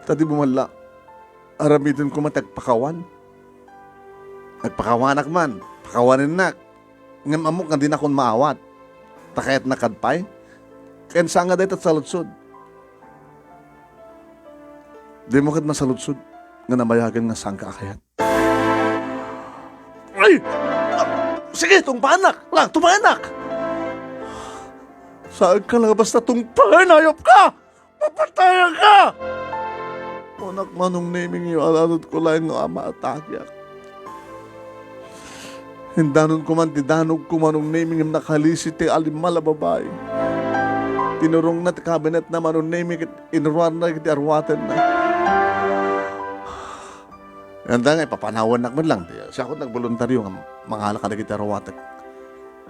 Ta di mo man la aramiden koma ti agpakawan. Agpakawanak man, pakawanennak. Ngem ammok nga dinakon maawat. Ta kayatnak kad pay? Ken saan nga dayta ti saludsod? Dimo ket masaludsod nga nabayagen nga saanka a kayat. Ay! Sige, tungpanak! Lang, tungpanak! Saanka la basta tungpaen, hayop ka! Papatayan ka! Kunak, Manong Nemi, nga alanudko laeng nga maatakeak. Indanonko man ti danogko, Manong Nemi, ngem nakalisi ti alimal a babai. Tinurongna ti kabinetna, Manong Nemi, ket inruarna iti arwatenna. Ania nga ipapanawannak met lang, ti siak ti nagboluntario nga mangala kadagiti arwatek.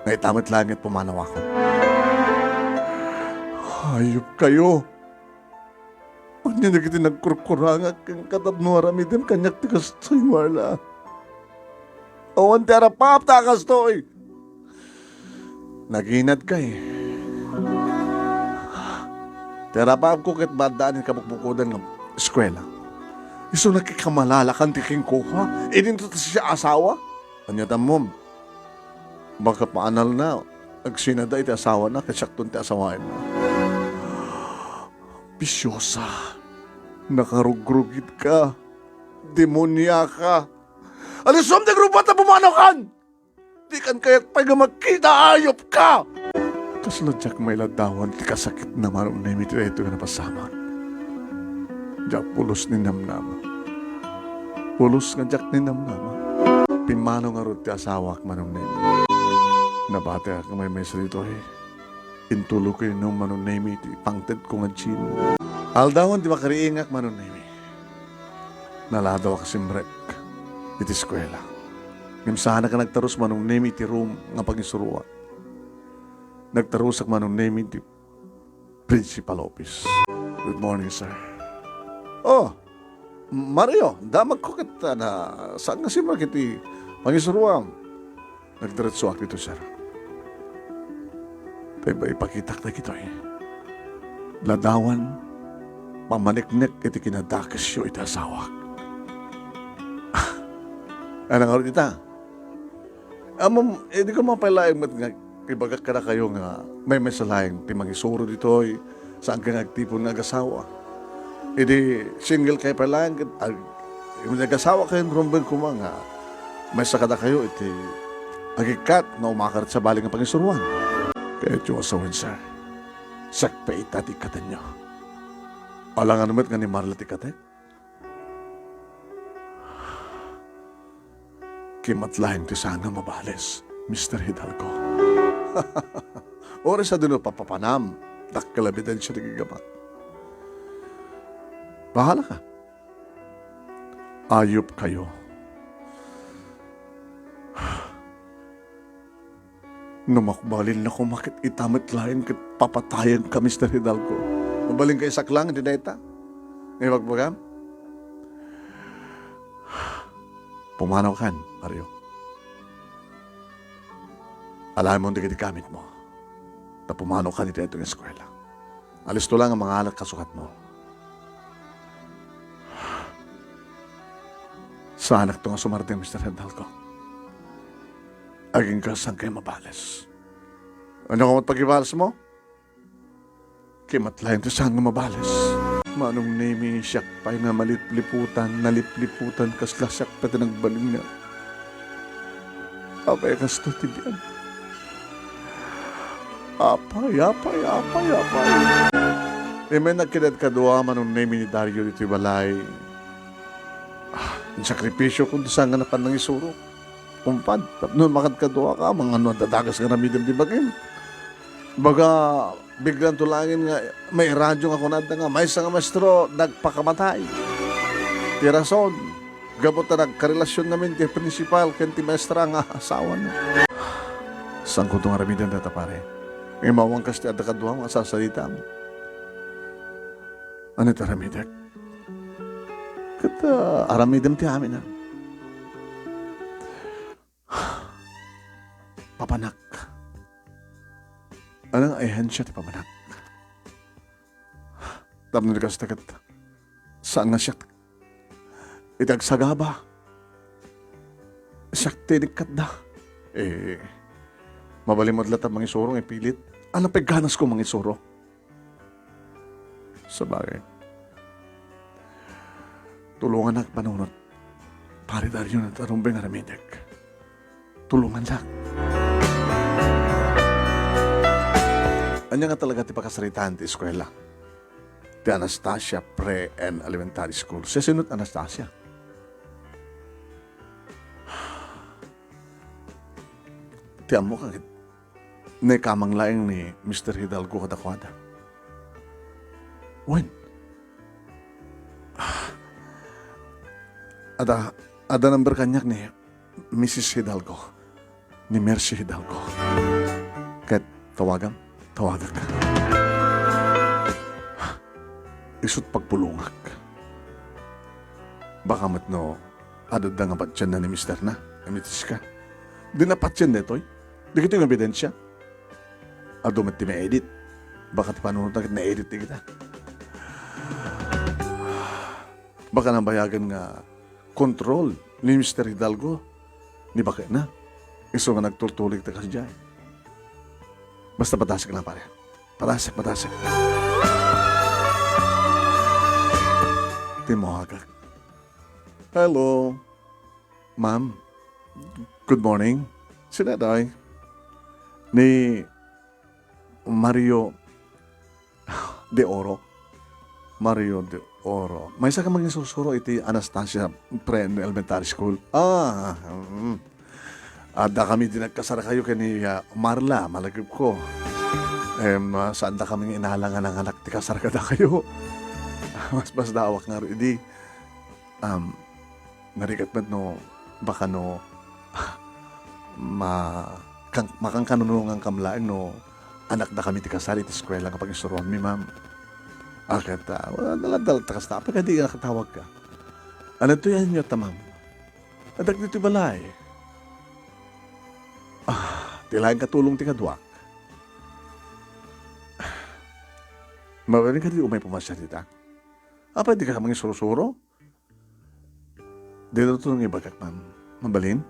Nga ita met laeng nga pumanawakon. Hayop kayo! Ania dagiti nagkurkurangak kenka tapno aramiden kaniak ti kastoy, Marla? Awan ti arapaap ta kastoy. Naginadka, eh. Ti arapaapko ket maaddaan iti kabukbukodan nga eskuela. Isu nakikamalalakan ti kenkuana. Idinto ta siak asawa? Ania ti ammom? Baka paanalna, agsinada iti asawana, ket siakton ti asawaenna. Bisiosa, nakarugrugidka, demoniaka. Alisom ti agrupot a pumanaw kan! Dikan kayat pay nga makita, ayop ka! Kasla diak mailadawan ti kasakitna, Manong Nemi, iti daytoy nga napasamak. Diak pulos ni namnama. Pulos nga diak ni namnama. Pimmanaw ngarud ti asawak, Manong Nemi. Nabateak nga maymaysa ditoy. Intulogko ni Manong Nemi ti pangtedko nga Jean. Aldawen ti makariingak, Manong Nemi. Naladawak a simrek iti eskuela. Ngem saanak a nagtarus, Manong Nemi, iti room nga pangisuroak. Nagtarusak, Manong Nemi, iti principal office. Good morning, sir. Oh, Mario, damagko ket, ah, na, saan nga simrek iti pangisuroam? Nagdiretsoak ditoy, sir. Tay ba ipakitak dagitoy? Ladawan, pamaneknek iti kinadakesyo iti asawak. Ania ngarud ita? Ammom, eh, di ko mapailaeng met nga ibagak kadakayo nga maymaysa laeng ti mangisuro ditoy, saanka nga agtipon nga agasawa. Idi single kayo pay laeng, ket ag-, nagasawa kayo, rumbeng koma nga maysa kadakayo iti agikkat nga umakar sa bali nga pangisuroan. Kayatyo a sawen, sir, siak pay ita ti ikkatenyo. Alangan met nga ni Marla ti ikkatek? Kimat laeng ti saan nga mabales, Mister Hidalgo. Uray sadino papapanam, dakkel a ebidensia ti gigabak. Bahala ka. Ayop kayo. No mabalin la koma ket ita met laeng ket papatayenka, Mister Hidalgo. Mabalin ka isaklang iti dayta nga ibagbagam? Pumanaw kan, Mario. Alamon dagiti gamitmo. Ta pumanaw kan iti daytoy nga eskuela. Alisto la nga mangalak kasukatmo. Saanakto nga sumardeng, Mister Hidalgo. Agingga saan kayo mabales. Ania koma ti pagibalesmo? Kimat laeng ti saan nga mabales. Manong Nemi, siak pay nga malipliputan, nalipliputan, kasla siak pay ti nagbalin nga. Apay kastoy ti biag? Apay, apay, apay, apay. Immay nagkidad kadua, Manong Nemi, ni Dario ditoy balay. Ah, insakripisyo ko ti saan nga napan nangisuro. Kumpad, tapno makadkaduaka, mangano a dadagas nga aramidem ti bagim. Baga, biglanto laeng nga mairadyo nga kunada nga maysa nga maestro nagpakamatay. Ti rason, gapu ta nagkarelasionnamin ti principal ken ti maestra nga asawana. Saanko nga aramiden dayta, pare? Imaw kas ti adda kaduam a sarsaritaam. Ania ti aramidek? Ket, ah, aramidem ti amin, ah. Papanak. Ania nga ahensia ti papanak? Tapno di kasta ket, saan nga siak iti agsagaba? Siak ti inikkatda. Eh, mabalin met latta mangisuro nga ipilit. Ania pay ganasko mangisuro? Sabagay. Tulongannak, panunot. Pare Dario, no, ti rumbeng aramidek. Tulongannak. Ania nga talaga ti pakasaritaan ti eskuela? Ti Anastasia Pre and Elementary School. Sisino ti Anastasia? Ti ammok, agid. Naikamang laeng ni Mister Hidalgo kadakuada. Wen? Ah, adda, adda number kaniak ni Missus Hidalgo, ni Mercy Hidalgo. Ket tawagam, tawagak. Isut' pagpulongak. Baka met no adda nga patienna ni misterna, nga mitis ka. Di na patien daytoy. Dagitoy nga ebidensia. Adu met ti ma-edit. Baka ti panunotna ket na-edit ti kita. Baka nabayagan nga control ni Mister Hidalgo ni baketna. Isu nga nagtultulik ta kasdiay. Basta padasek lang, pare. Padasek, padasek. Timmawagak. Hello. Ma'am. Good morning. Sino daytoy? Ni Mario de Oro. Mario de Oro. Maysa ka mangisursuro iti Anastasia Pre-Elementary School. Ah, mm. Adda kami di nagkasar kayo ken ni, ah, Marla, malagipko. Em, ah, saan da kami nga inala nga nanganak ti kasar kadakayo. Mas, mas dawak nga idi. Um, narigat met no, baka no, ma-, kan-, makankanunongan kam laeng no, anak da kami ti kasar iti eskuela nga pagisuruanmi, ma'am. Aket, ah, wala, daladal ta kasta. Apay kadi nga katawag ka? Ano to yan nyo ta, ma'am? Adak dito balay. Ah, ti laeng katulong ti kaduak. Mabalin ka di umay pumasya dita? Apay di ka mangisurusuro? Daytoy nga ibagak, ma'am. Mabalin?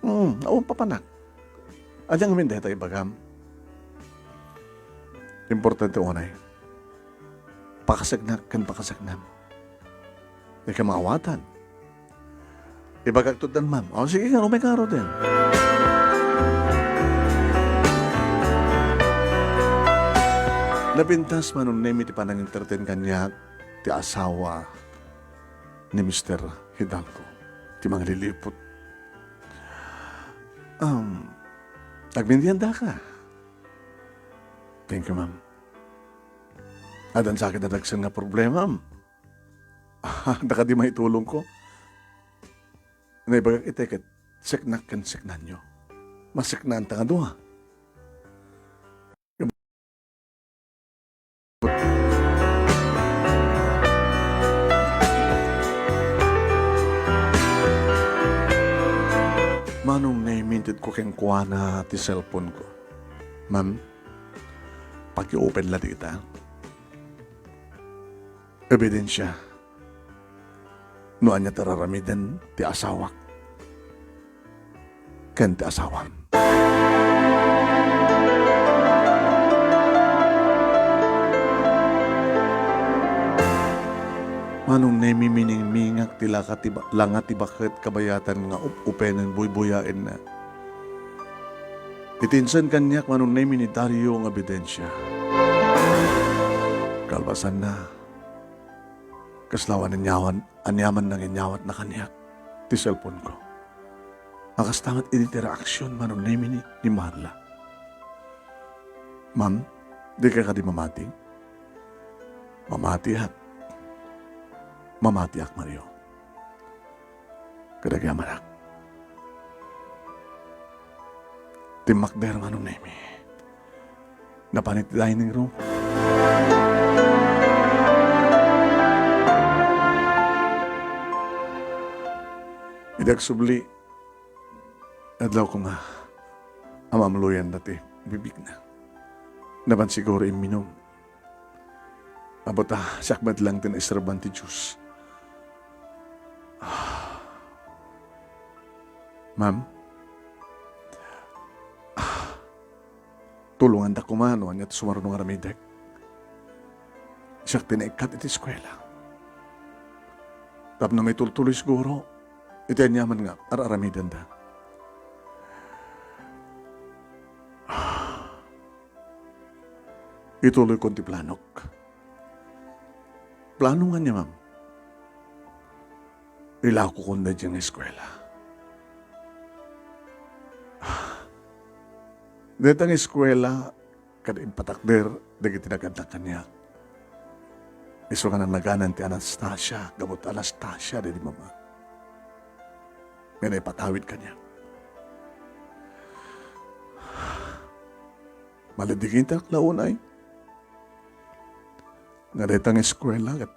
Hmm, awan papanak. Adda ngamin dayta ibagam. Importante unay. Pakasaknak ken pakasaknam. Di ka maawatan. Ibagak tuddan, ma'am. O, sige nga, umay ngaruden. Napintas Manong Nemi ti panangintertain kaniak ti asawa ni Mister Hidalgo, ti mangliliput. Um, agmindiandaka. Thank you, ma'am. Addan sa akin a dagsen nga problema, ma'am. Adda kadi maitulongko? Naibagak iti ket seknak ken seknanyo. Maseknaan ta nga dua. Manong naimintedko kenkuana ti cellphone ko. Ma'am, paki-open la dita. Ebidensia no ania ti ar-aramiden ti asawak ken ti asawam. Manong Nemi, miningmingak ti laka ti ba-, langa ti baket kabayatan nga up-upenen buybuyaenna. Iti insan kaniak Manong Nemi ni Dario nga ebidensia. Kalpasanna, kasla awan aniaman, aniaman nga inyawatna kaniak ti cellphone ko. A kasta met idi ti reaksion Manong Nemi ni, ni Marla. Ma'am, di ka kadi mamati? Mamatiak. mamatiak, Mario. Kadagiti amanak. Timmakder, Manong Nemi. Napan iti dining room. Idi agsubli, adlaw ko nga amamloyan dati bibigna. Napan siguro imminum. Abot a, siak met lang ti naiserban ti Dios. Ma'am? Tulonganda koma no ania ti sumaruno nga aramidek. Siak ti naikkat iti eskuela. Tapno maitultuloy siguro iti aniaman nga ar-aramidenda. Ituloykon ti planok. Plano nga ania, ma'am? Ilakokon daydiay nga eskuela. Dayta nga eskuela, kada impatakder dagiti nagannak kaniak. Isu nga nanaganan ti Anastasia, gapu ta Anastasia daydi mama. Nga naipatawid kaniak. Maladigintak la unay nga dayta nga eskuela ket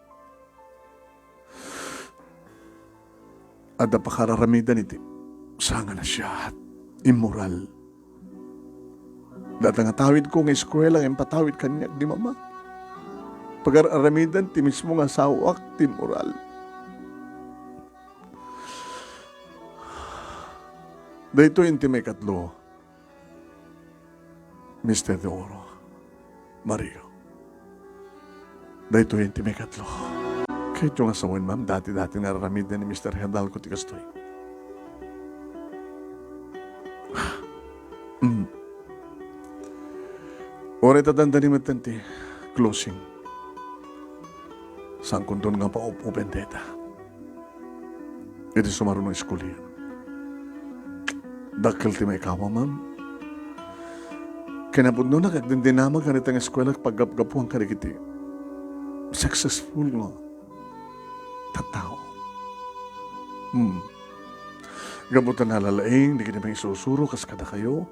adda pakararamidan iti sanganasia, immoral. Dayta nga tawidko nga eskuela nga impatawid kaniak di mama. Pagar-aramidan ti mismo nga asawak ti immoral. Daytoy ti maikatlo. Mister De Oro, Mario. Daytoy ti maikatlo. Kayatyo nga sawen, ma'am, dati-dati nga aramiden ni Mister Hidalgo ti kastoy. Mm. Uray ta dandani metten ti closing. Saankonton nga paup-upen dayta. Iti sumaruno nga eskuela. Dakkel ti maikawa, ma'am. Kinapudnona, agdindinamag dayta nga eskuela, paggapgapuan kadagiti successful nga tattao. Hmm. Gapu ta nalalaing dagiti mangisusuro kas kadakayo.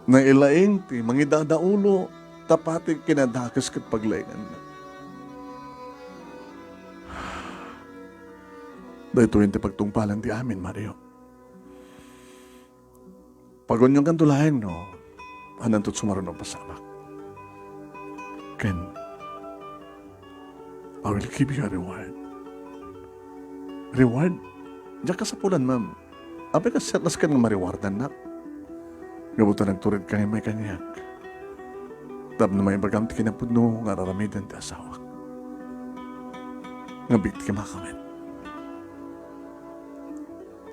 Nailaing ti mangidadaulo, ta pati kinadakes ket paglainganna. Daytoy ti pagtungpalan ti amin, Mario. Paguniongkanto laeng no, hananto sumaruno a pasamak. Ken, I will give you a reward. Reward? Diak kasapulan, ma'am. Apay, kas-, kasdiay nga ma-rewardannak? Gapu ta nagturedka nga immay kaniak. Tapno maibagam ti kinapudno nga ar-aramiden ti asawak. Nga biktima ka met.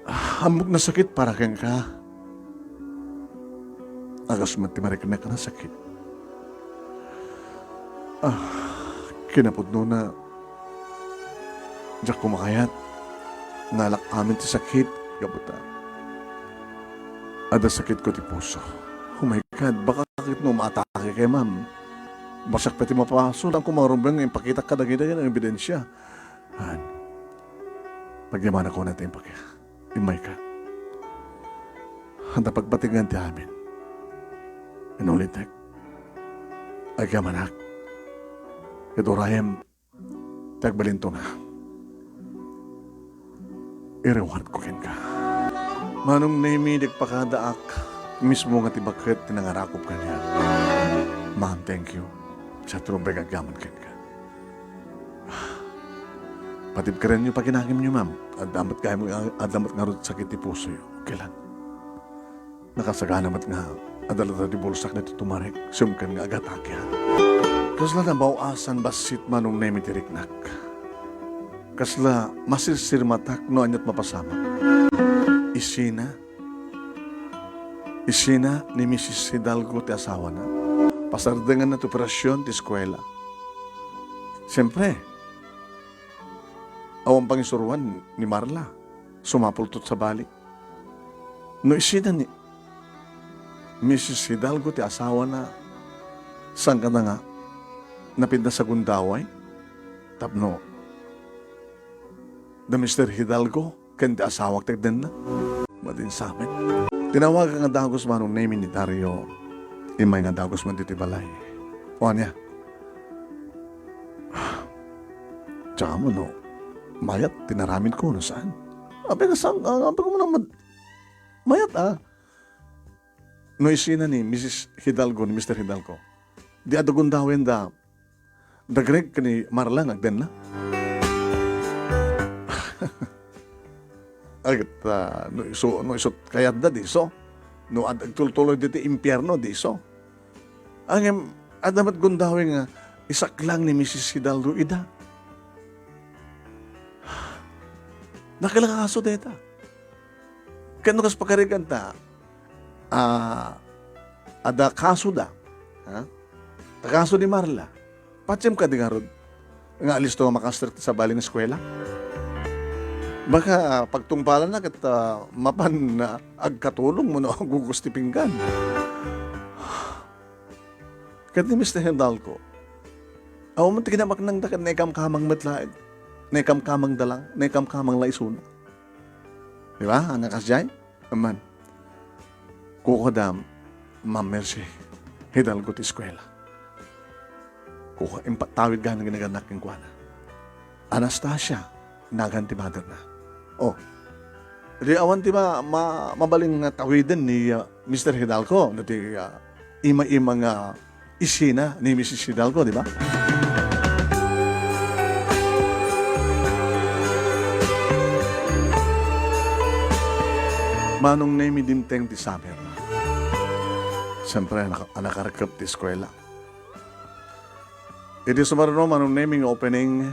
Ah, ammok nasakit para kenka. Agas met ti mariknak a nasakit. Ah, kinapudnona, diak koma kayat nga alak amin ti sakit, gapu ta adda sakitko ti puso. Oh my God, baka ket no maatake kay, ma'am. Basakto ti mapaso, saan ko marubeng nga impakitak kadagiti nga ebidensia. Han, pagyamanak koma ti impaki-, immayka. Adda pagpatnangan ti amin. Inulitek, agyamanak. Ket urayem ti agbalinto nga i-reward ko kenka. Manong Nemi, di pakadaak mismo nga ti baket ti nangarakop kaniak. Ma'am, thank you. Sa trubeng agyaman kenka. Patibkerenyo paginangimyo, ma'am. Adda met kay, adda met ngarud sakit ti pusoyo. Okay lang. Nakasagana met nga adda latta ti bulsak ditoy tumarik, sumken nga agatake. Kasla nabaw-asan bassit, Manong Nemi, ti riknak. Kasla masirsirmatak no aniat mapasamak. Isina, isina ni Misis Hidalgo ti asawana. Pasardenganna ti operasion ti eskuela. Siempre, awan pangisuroan ni Marla. Sumapulto sabali. No isina ni Misis Hidalgo ti asawana, saan kadi nga napintas a gundaway? Tapno da Mister Hidalgo ken ti asawak ti agdenna. Madin samet. Tinawagak nga dagus Manong Nemi ni Dario. Immay nga dagus man ditoy balay. O ania? Tsaka mo, no? Mayat, tinaramid ko, no saan? Apay nga saan? Ah, apay ko mo naman. Mayat, ah. No isina ni Missus Hidalgo, ni Mister Hidalgo. Di adu gundawenda. Da Greg ken ni Marla nga agdenna. Agta, no isu, no isut kayatda diso. No ad-, agtultuloy diti impierno diso. Ngem, adda met gundaweng nga isaklang ni Missus Hidalgo ida. Nakalakaso deta. Ken no kas pakariganta, ah, adda kasoda, ha? Ta kaso ni Marla. Patiem kadi ngarud nga alisto nga makastrak ti sabali nga eskuela? Baka, ah, pagtungpalanna ket, ah, mapan, ah, agkatulong mo no agugusti pinggan. Ket ni Mister Hidalgo, awan ti kinamaknangda ket naikamkamang met laeng. Naikamkamangda lang, naikamkamang la isuna. Di ba? Ania kasdiay? Amman. Kukua da, Ma'am Mercy Hidalgo ti eskuela. Kukua, impattawid gayam ginagannak kenkuana. Anastasia, nagan ti motherna. Oh. Di awan ti ma-, ma-, mabalin nga tawiden ni, ah, Mister Hidalgo, no ti, ah, ima-ima nga isina ni Missus Hidalgo, di ba? Manong Nemi, dimteng ti summer. Siyempre, anak-, anakarkep ti eskuela. Iti sumarno, Manong Nemi, nga opening,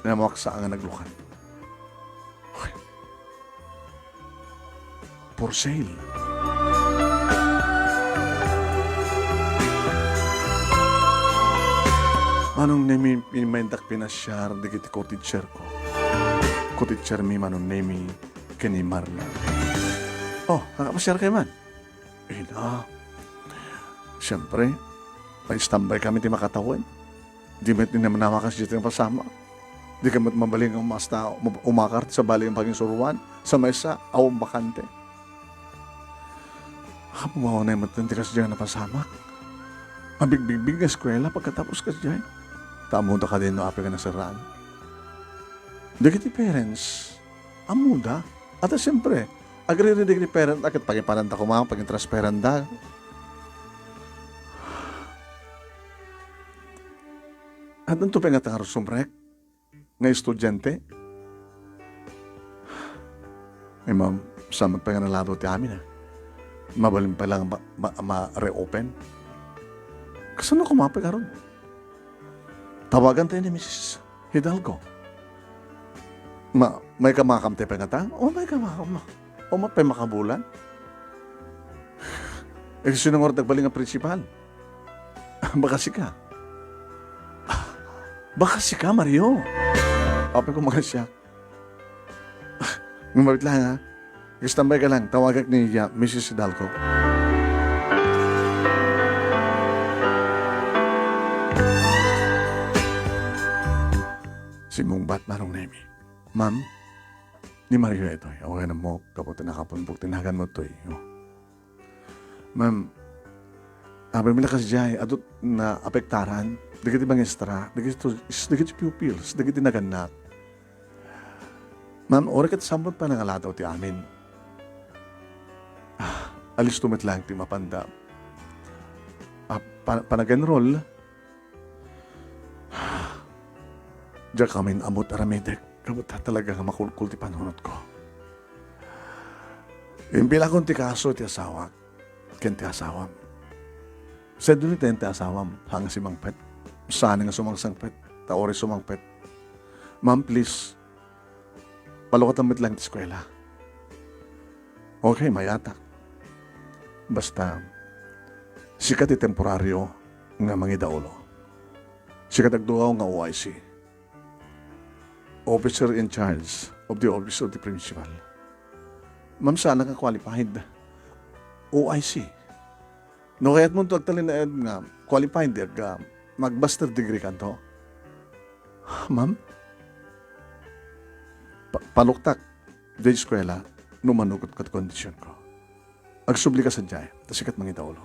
namaksa nga naglukan. Hoy. For sale. Manong Nemi, immayendak pinasiar dagiti co-teacher ko. Co-teacher mi, Manong Nemi, ken ni Marla. Oh, nakapasiar kayo man? Ina, siempre, maistambay kami ti makatawen. Di met ni namanamakas dita nga pasamak. Di ka met mabalin nga umasta, um-, umakar ti sabali nga panginsuroan. Sa maysa, awan bakante. Apo, maunay met ti kasdiay nga napasamak. Mabigbigbig nga eskuela pagkatapos kasdiay. Ta ammoda kadi no apay nga naserraan. Dagiti parents, ammoda. At siyempre, agriridi ni parent, ket pagiparenta koma, pagintransferenda. At anto pay nga tangarot sumrek nga estudiante? Ay, ma'am, saan pay nga nalado ti amin, ah. Mabalin pa lang ma-, ma-, ma-reopen. Kasano koma pay karon? Tawagan tayo ni Missus Hidalgo. Ma-, may kamakam ti pangata? O, may kamakam. O, mapay makabulan? Eh, sino nga nagbalin nga principal? Baka sika. Baka sika, Mario. Apay ko makasiak. Ngumabit lang, ha? Istambay ka lang. Tawagak ni, uh, Missus Hidalgo. Simmungbat, Manong Nemi. Ma'am, ni Mario itoy. Awagan mo, kapo ti nakapunbok, tinagan mo toy. Oh. Ma'am, apay mi la kasdiay, adu ti naapektaran, dagiti mangistra, dagiti, dagiti pupils, dagiti nagannak. Ma'am, uray ket sampay panangaladaw ti amin. Ah, alisto met laeng ti mapanda. Ah, pa-, panag-enroll, Diak amin ammo ti aramidek, gapu ta talaga nga makulkol ti panunotko. Impilakon ti kaso ti asawak ken ti asawam. Seduliten ti asawam, saan nga sumangpet. Saan nga sumangsangpet, ta uray sumangpet. Ma'am, please, Palukatan met laeng ti eskuela. Okay, mayatak. Basta, sika ti temporario nga mangidaulo. Sika ti agdugaw nga O I C. Officer in charge of the office of the principal. Ma'am, saan nga qualified? O I C. No kayatmonto agtalinaed nga qualified, ag-, ah, mag-master degree kanto. Ma'am? Pa-, paluktak diay eskuela no manugot ket kondisionko. Agsubli ka sadiay, ta sika ti mangidaulo.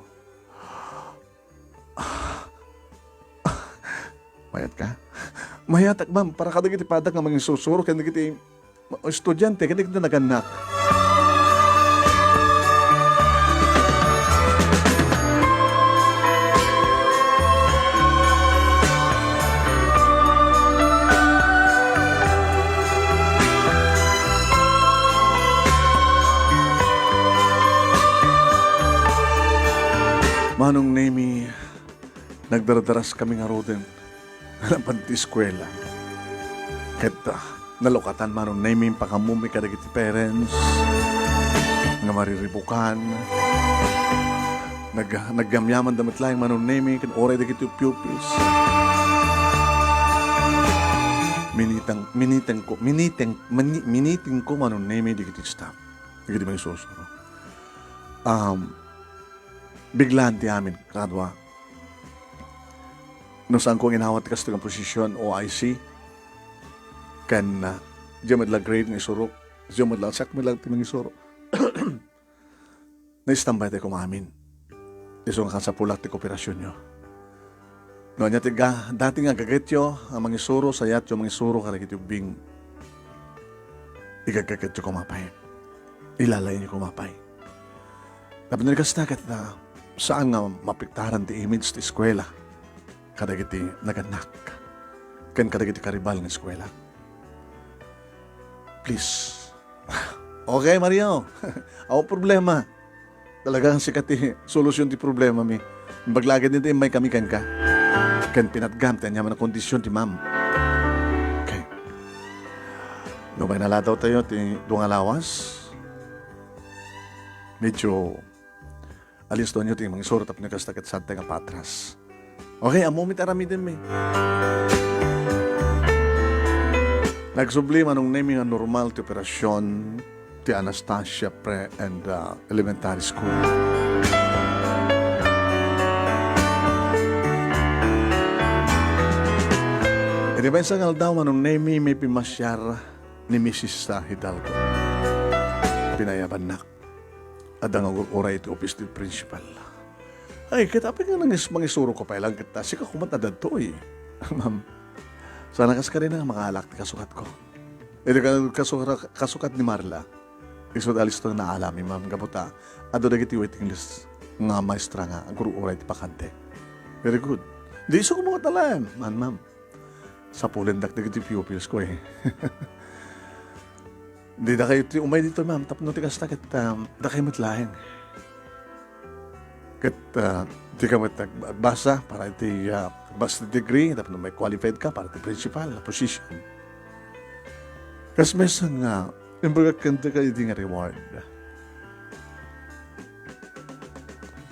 Mayat ka? Mayatak, ma'am, para kadagiti padak nga manginsursuro ken dagiti estudiante ken dagiti nagannak. Manong Nemi, nagdardaraskami ngaruden. Napan ti eskuela. Ket, ah, nalukatan, Manong Nemi, pakaammomi kadagiti parents nga mariribukan. Nag-, nagyamyamanda met laeng, Manong Nemi, ken uray dagiti pupils. Minitang, minitengko, miniteng, mini-, minitingko, Manong Nemi, dagiti staff. Dagiti mangisusuro. Um, biglaan ti amin, kadua. No saanko nga inawat ti kastoy nga position, O I C, ken, ah, diay met la grade nga isurok, diay met la, siak met la ti mangisuro. Naistambay tayo kumamin. Isu nga kasapulak ti kooperasyonyo. No ania ti ga-, dati nga gagetyo nga mangisuro, sayatyo mangisuro kadagiti ubbing. Igaggagetyo koma pay. Ilalainyo koma pay. Tapno kasta ket, ah, saan nga maapektaran ti image ti eskuela kadagiti nagannak ken kadagiti karibal nga eskuela. Please. Okay, Mario. Awan problema. Talagang sika ti solusyon ti problemami. Imbag la ket dita, immay kami kenka. Ken pinatgam ti aniaman a kondisyon ti ma'am. Okay. No, may naladaw tayo ti dua nga lawas. Medyo alistoenyo ti mangisuro tapno kasta ket saantayo nga patras. Okay, ammomi ti aramidenmi. Nagsubli, Manong Nemi, nga normal ti operasyon ti Anastasia Pre and, uh, Elementary School. Iti maysa nga aldaw, Manong Nemi, may pimmasiar ni Misis Hidalgo. Pinayabannak. Adda nga agur-uray iti opis ti principal. Ay, ket apay nga nangis-, mangisuro ka pay lang ket ta, sika koma ti adtoy. Ma'am, sana kas kadina nga makaalak ti kasukatko. Iti ka-, kasura-, kasukat ni Marla, isu ti alisto nga naalami, ma'am, gapu ta adu dagiti waiting list nga maestra nga agur-uray ti bakante. Very good. Di isu koma ti alaem, man, ma'am. Sapulendak dagiti pupils ko, eh. Di dakayo ti umay ditoy, ma'am, tapno ti kasta ket, um, dakayo met laeng. Ket, uh, dika met ag-, agbasa para iti, uh, master degree, tapno may qualified ka para iti principal a position. Kas maysa nga, imbagak kenka idi nga reward.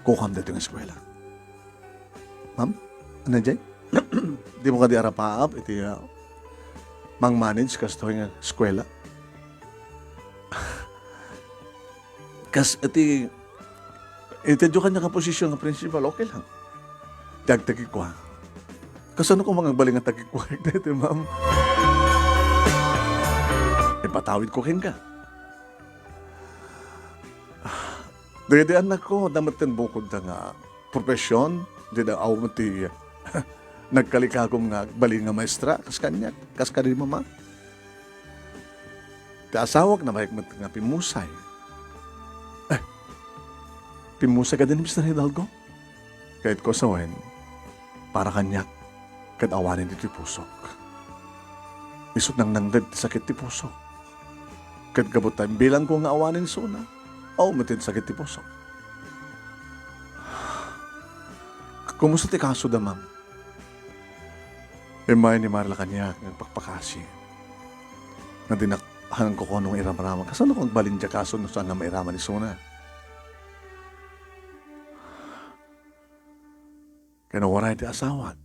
Kukam ditoy nga eskuela. Ma'am, ania diay? Dimo kadi arapaap iti, ah, mang-manage kastoy nga eskuela? Kas iti, iti adu kaniak nga posisyon nga principal, okay lang. Ti agtagikua. Kasano ko mangagbalin nga tagikua daytoy, ma'am? Ipatawidko kenka. Dagiti annakko, adda met ti bukodda nga profession, dida awan ti nagkalikagum nga agbalin nga maestra, kas kaniak, kas kadi mama. Ti asawak, nabayag met nga pimmusay. Eh, pimmusay kadi ni Mister Hidalgo? Ket ko sawen, para kaniak, ket awanen ditoy pusok. Isut' nangnangted ti sakit ti pusok. Ket gapu ta imbilangko nga awanen isuna, awan met ti sakit ti pusok. Kumusta ti kasoda, ma'am? Immay ni Marla kaniak nga agpakpakasi. Nga dinak han kukuano nga iramraman. Kasano ko agbalin diay kaso no saan nga mairaman isuna? Ken uray ti asawak.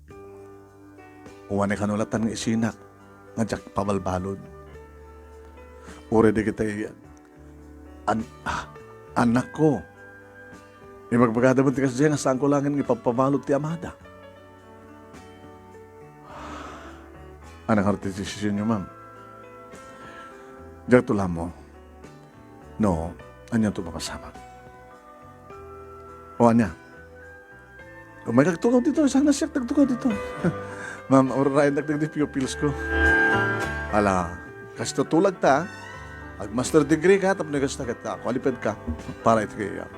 Uray kano latta nga isinak nga diak pabalbalud. Uray dagiti an-, ah, annakko. Ibagbagada met ti kasdiay nga saanko laengen nga ipagpabalud ti amada. Ania ngarud ti desisionyo, ma'am? Diak to lamo. No, anianto mapasamak? O ania? Umaykak tugaw ditoy, saan a siak nagtugaw ditoy? Ma'am, uraynak dagiti pupils ko. Ala, kas tutulagta, ag-master degree ka, tapno kasta ket, ah, qualified ka para iti kaya.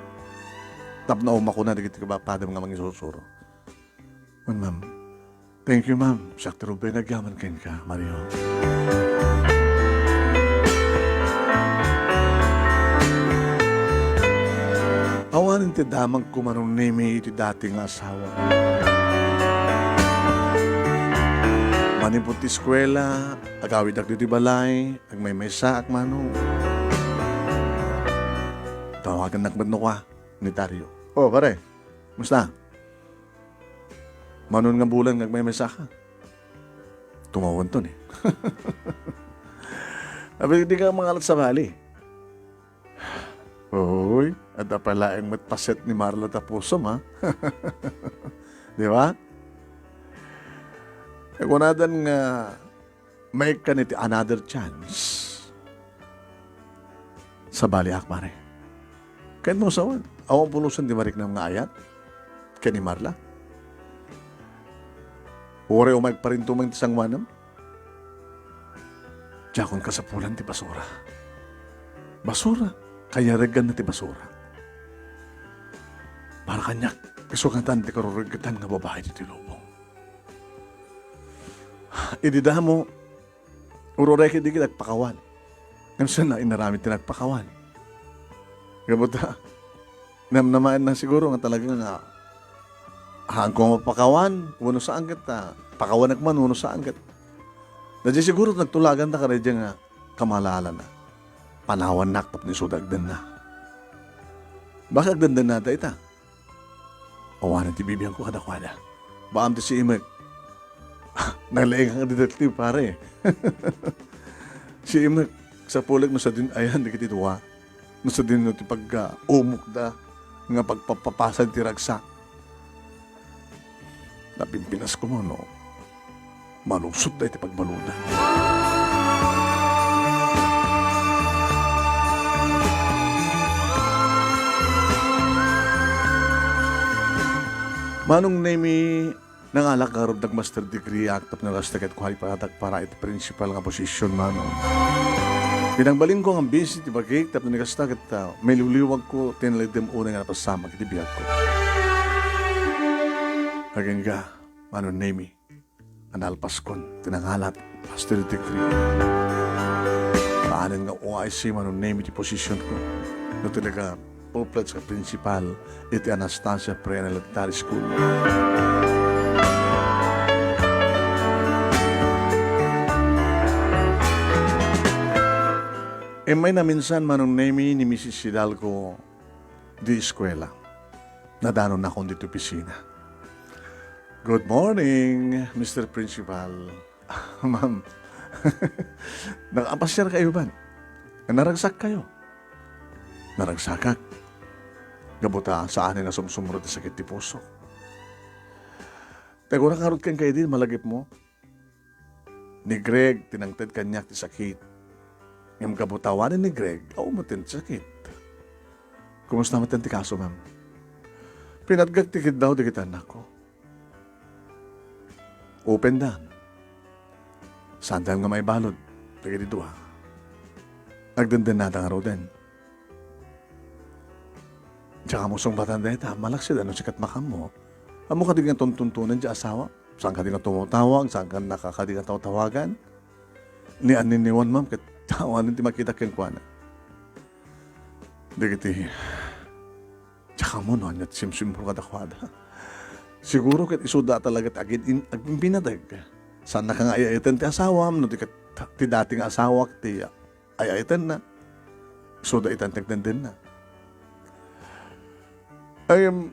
Tapno makuna dagiti kabapadam nga mangisusuro. Wen, ma'am. Thank you, ma'am. Siak ti rubay nagyaman kenka, Mario. Awanen ti damagko, Manong Nemi, iti dati nga asawa. Manipud ti eskuela, agawidak ditoy balay, agmaymaysaak, Manong. Tawagannak met no kua, ni Dario. Oh, pare. Kumusta? Manon nga bulan nga agmaymaysaka? Tumawanto ni. Abi, di ka mangalat sabali. Uy, adda pay laeng met paset ni Marla ta pusom, ha? Di ba? Kunadan nga, maikkan iti another chance. Sabaliak, pare. Ket mo sawen, awan pulosen ti mariknam nga ayat ken ni Marla. Uray umayek parintumeng ti sangoanem. Diakon kasapulan ti basura. Basura. Kayaregganna ti basura. Para kaniak, isu katan ti karurugitan nga babai ditoy lubong. Idi damo, ururay ket di nagpakawan. Ngem saan a inaramid ti nagpakawan? Gapu ta, namnamaenna siguro nga talaga nga, haan ko mapakawan, wenno saan ket, ah, pakawanek man, wenno saan ket. Daydiay siguro nagtulaganta kadaydiay nga kamalaalana. Panawannak tapno isuda agdenna. Baka agdendennada ita. Awanen ti bibiangko kadakuada. Baam ti siimek. Nalaingak nga detective, pare. Siimek, sapulek no sadin ayan dagiti dua. No sadin no ti pagkaumokda nga pagpapapasan ti ragsak. Napimpinas ko man, no? Malungsot dayta pagbaludan. Manong Nemi, nangalak ngarud nag-master degree ak tapno kasta ket qualified ak para iti principal nga position, Manong. Pinangbalinko nga busy ti bagik tapno ni kasta ket, ah, maliwliwagko ti nalagdem unay nga napasamak iti biagko. Agingga, Manong Nemi. Nalpaskon ti nangalak, master degree. Maanen nga O I C Manong Nemi ti position ko. No talaga, full-fledged nga principal iti Anastasia Pre-Elementary School. Immay naminsan, Manong Nemi, ni Missus Hidalgo, di eskuela. Nadanonnakon ditoy opisina. "Good morning, Mister Principal." "Ma'am, nakapasiar kayo ba? Naragsak kayo?" "Naragsakak. Gapu ta saan nga sumsumro ti sakit ti puso." "Ti agurak ngarud kenka idi, malagipmo. Ni Greg ti nangted kaniak ti sakit. Ngem gapu ta awanen ni Greg, awan met ti sakit." "Kumusta met ti kaso, ma'am?" "Pinatgak ti kiddaw dagiti annakko. Open da. Saan da nga maibalud dagiti dua. Agdendennada ngaruden." "Diak ammo sungbatan dayta, malaksid no sika ti makaammo. Ammo kadi nga tuntuntunen ti asawa? Saan kadi nga tumatawag? Saan ka nakakadi nga tawtawagan?" "Ni anni ni Juan, ma'am, ket awanen ti makita kenkuana." Dagiti, diak ammo no ania ti simsumro kadakuada. Siguro ket isuda talaga ti agin-, in-, agimpinateg. Saannaka nga ay-ayaten ti asawam, no di ket ti dati nga asawak ti ay-ayatenna. Isuda itan ti agdendenna. Ay, em,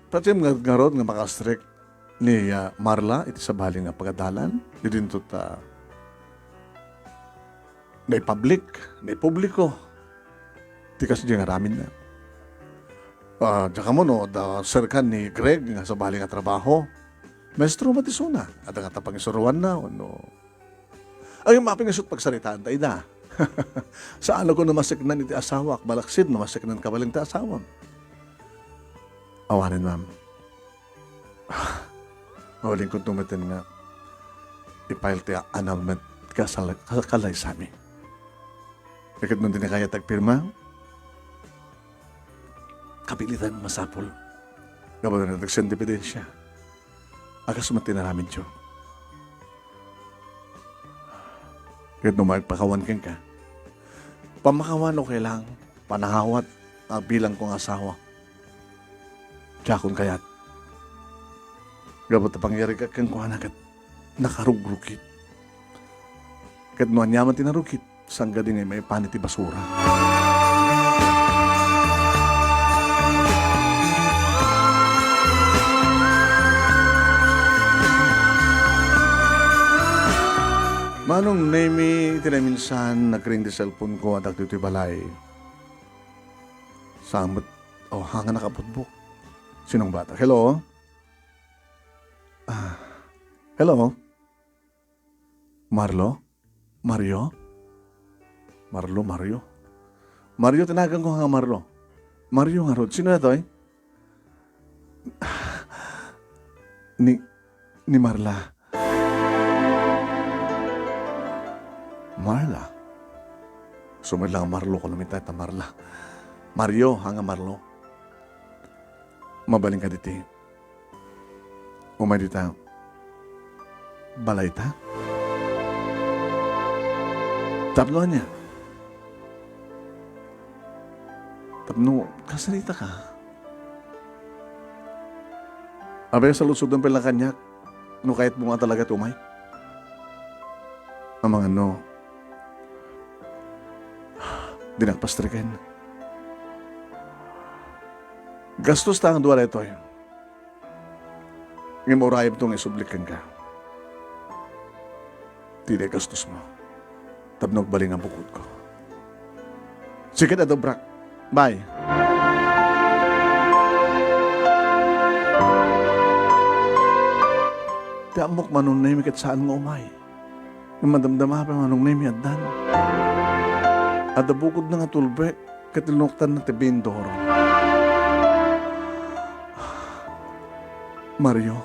patiem nga ngarud nga makastrek ni, ah, Marla iti sabali nga pagadalan, didinto ta naipublik, naipubliko ti kasdi nga aramidna. Ah, diak ammo no adda serkan ni Greg nga sabali nga trabaho. Maestro met isuna, adda ngata pangisuruanna wenno Ay, maapin nga isut' pagsaritaanta ida. Saan a ko no maseknan iti asawak, malaksid no maseknan kabalin ti asawam. Awanen, ma'am. Mabalinko tumeten nga i-file ti annulment kasal-, ka-, kalaysami. Ket no dina kayat agpirma, kapilitan masapul. Gapu ta nagsendependensia. Akas met ti inaramidyo. Ket no mapakawan kenka, pamakawan okay lang, panawat a bilang ko nga asawa. Diakon kayat. Gapu ta pangyarigak kenkuana ket nakarugrukit. Ket no aniaman ti narugit, sangkadi nga maipan iti basura. Manong Nemi, iti naminsan, nagring ti cellphone ko, adda ditoy balay. Saan met, o, hanga nakaputbok. Sinong bata? Hello? Ah, hello? Marlo? Mario? Marlo, Mario? Mario, tinagan ko nga Marlo. Mario ngarud. Sino daytoy? Ni, ni Marla. Marla? Sumay lang Marlo, kuno met ta Marla. Mario, haan nga Marlo. Mabalin ka ditoy. Umay dita. Balayta? Tapno ania? Tapno kasarita ka. Apay, saludsodem pay la kaniak no kayatmo nga talaga ti umay. Amangan no, dinak pastreken. Gastos ta nga dua daytoy. Ngem urayemto nga isublik kenka. Dida gastos mo. Tapno agbalin nga bukodko. Sige, adda obrak. Bye. Ti ammok, Manong Nemi, ket saan nga umay. Ngem madamdama pay, Manong Nemi, addan. Adda bukodna nga tulbek. Ket linuktanna ti bindor. Mario,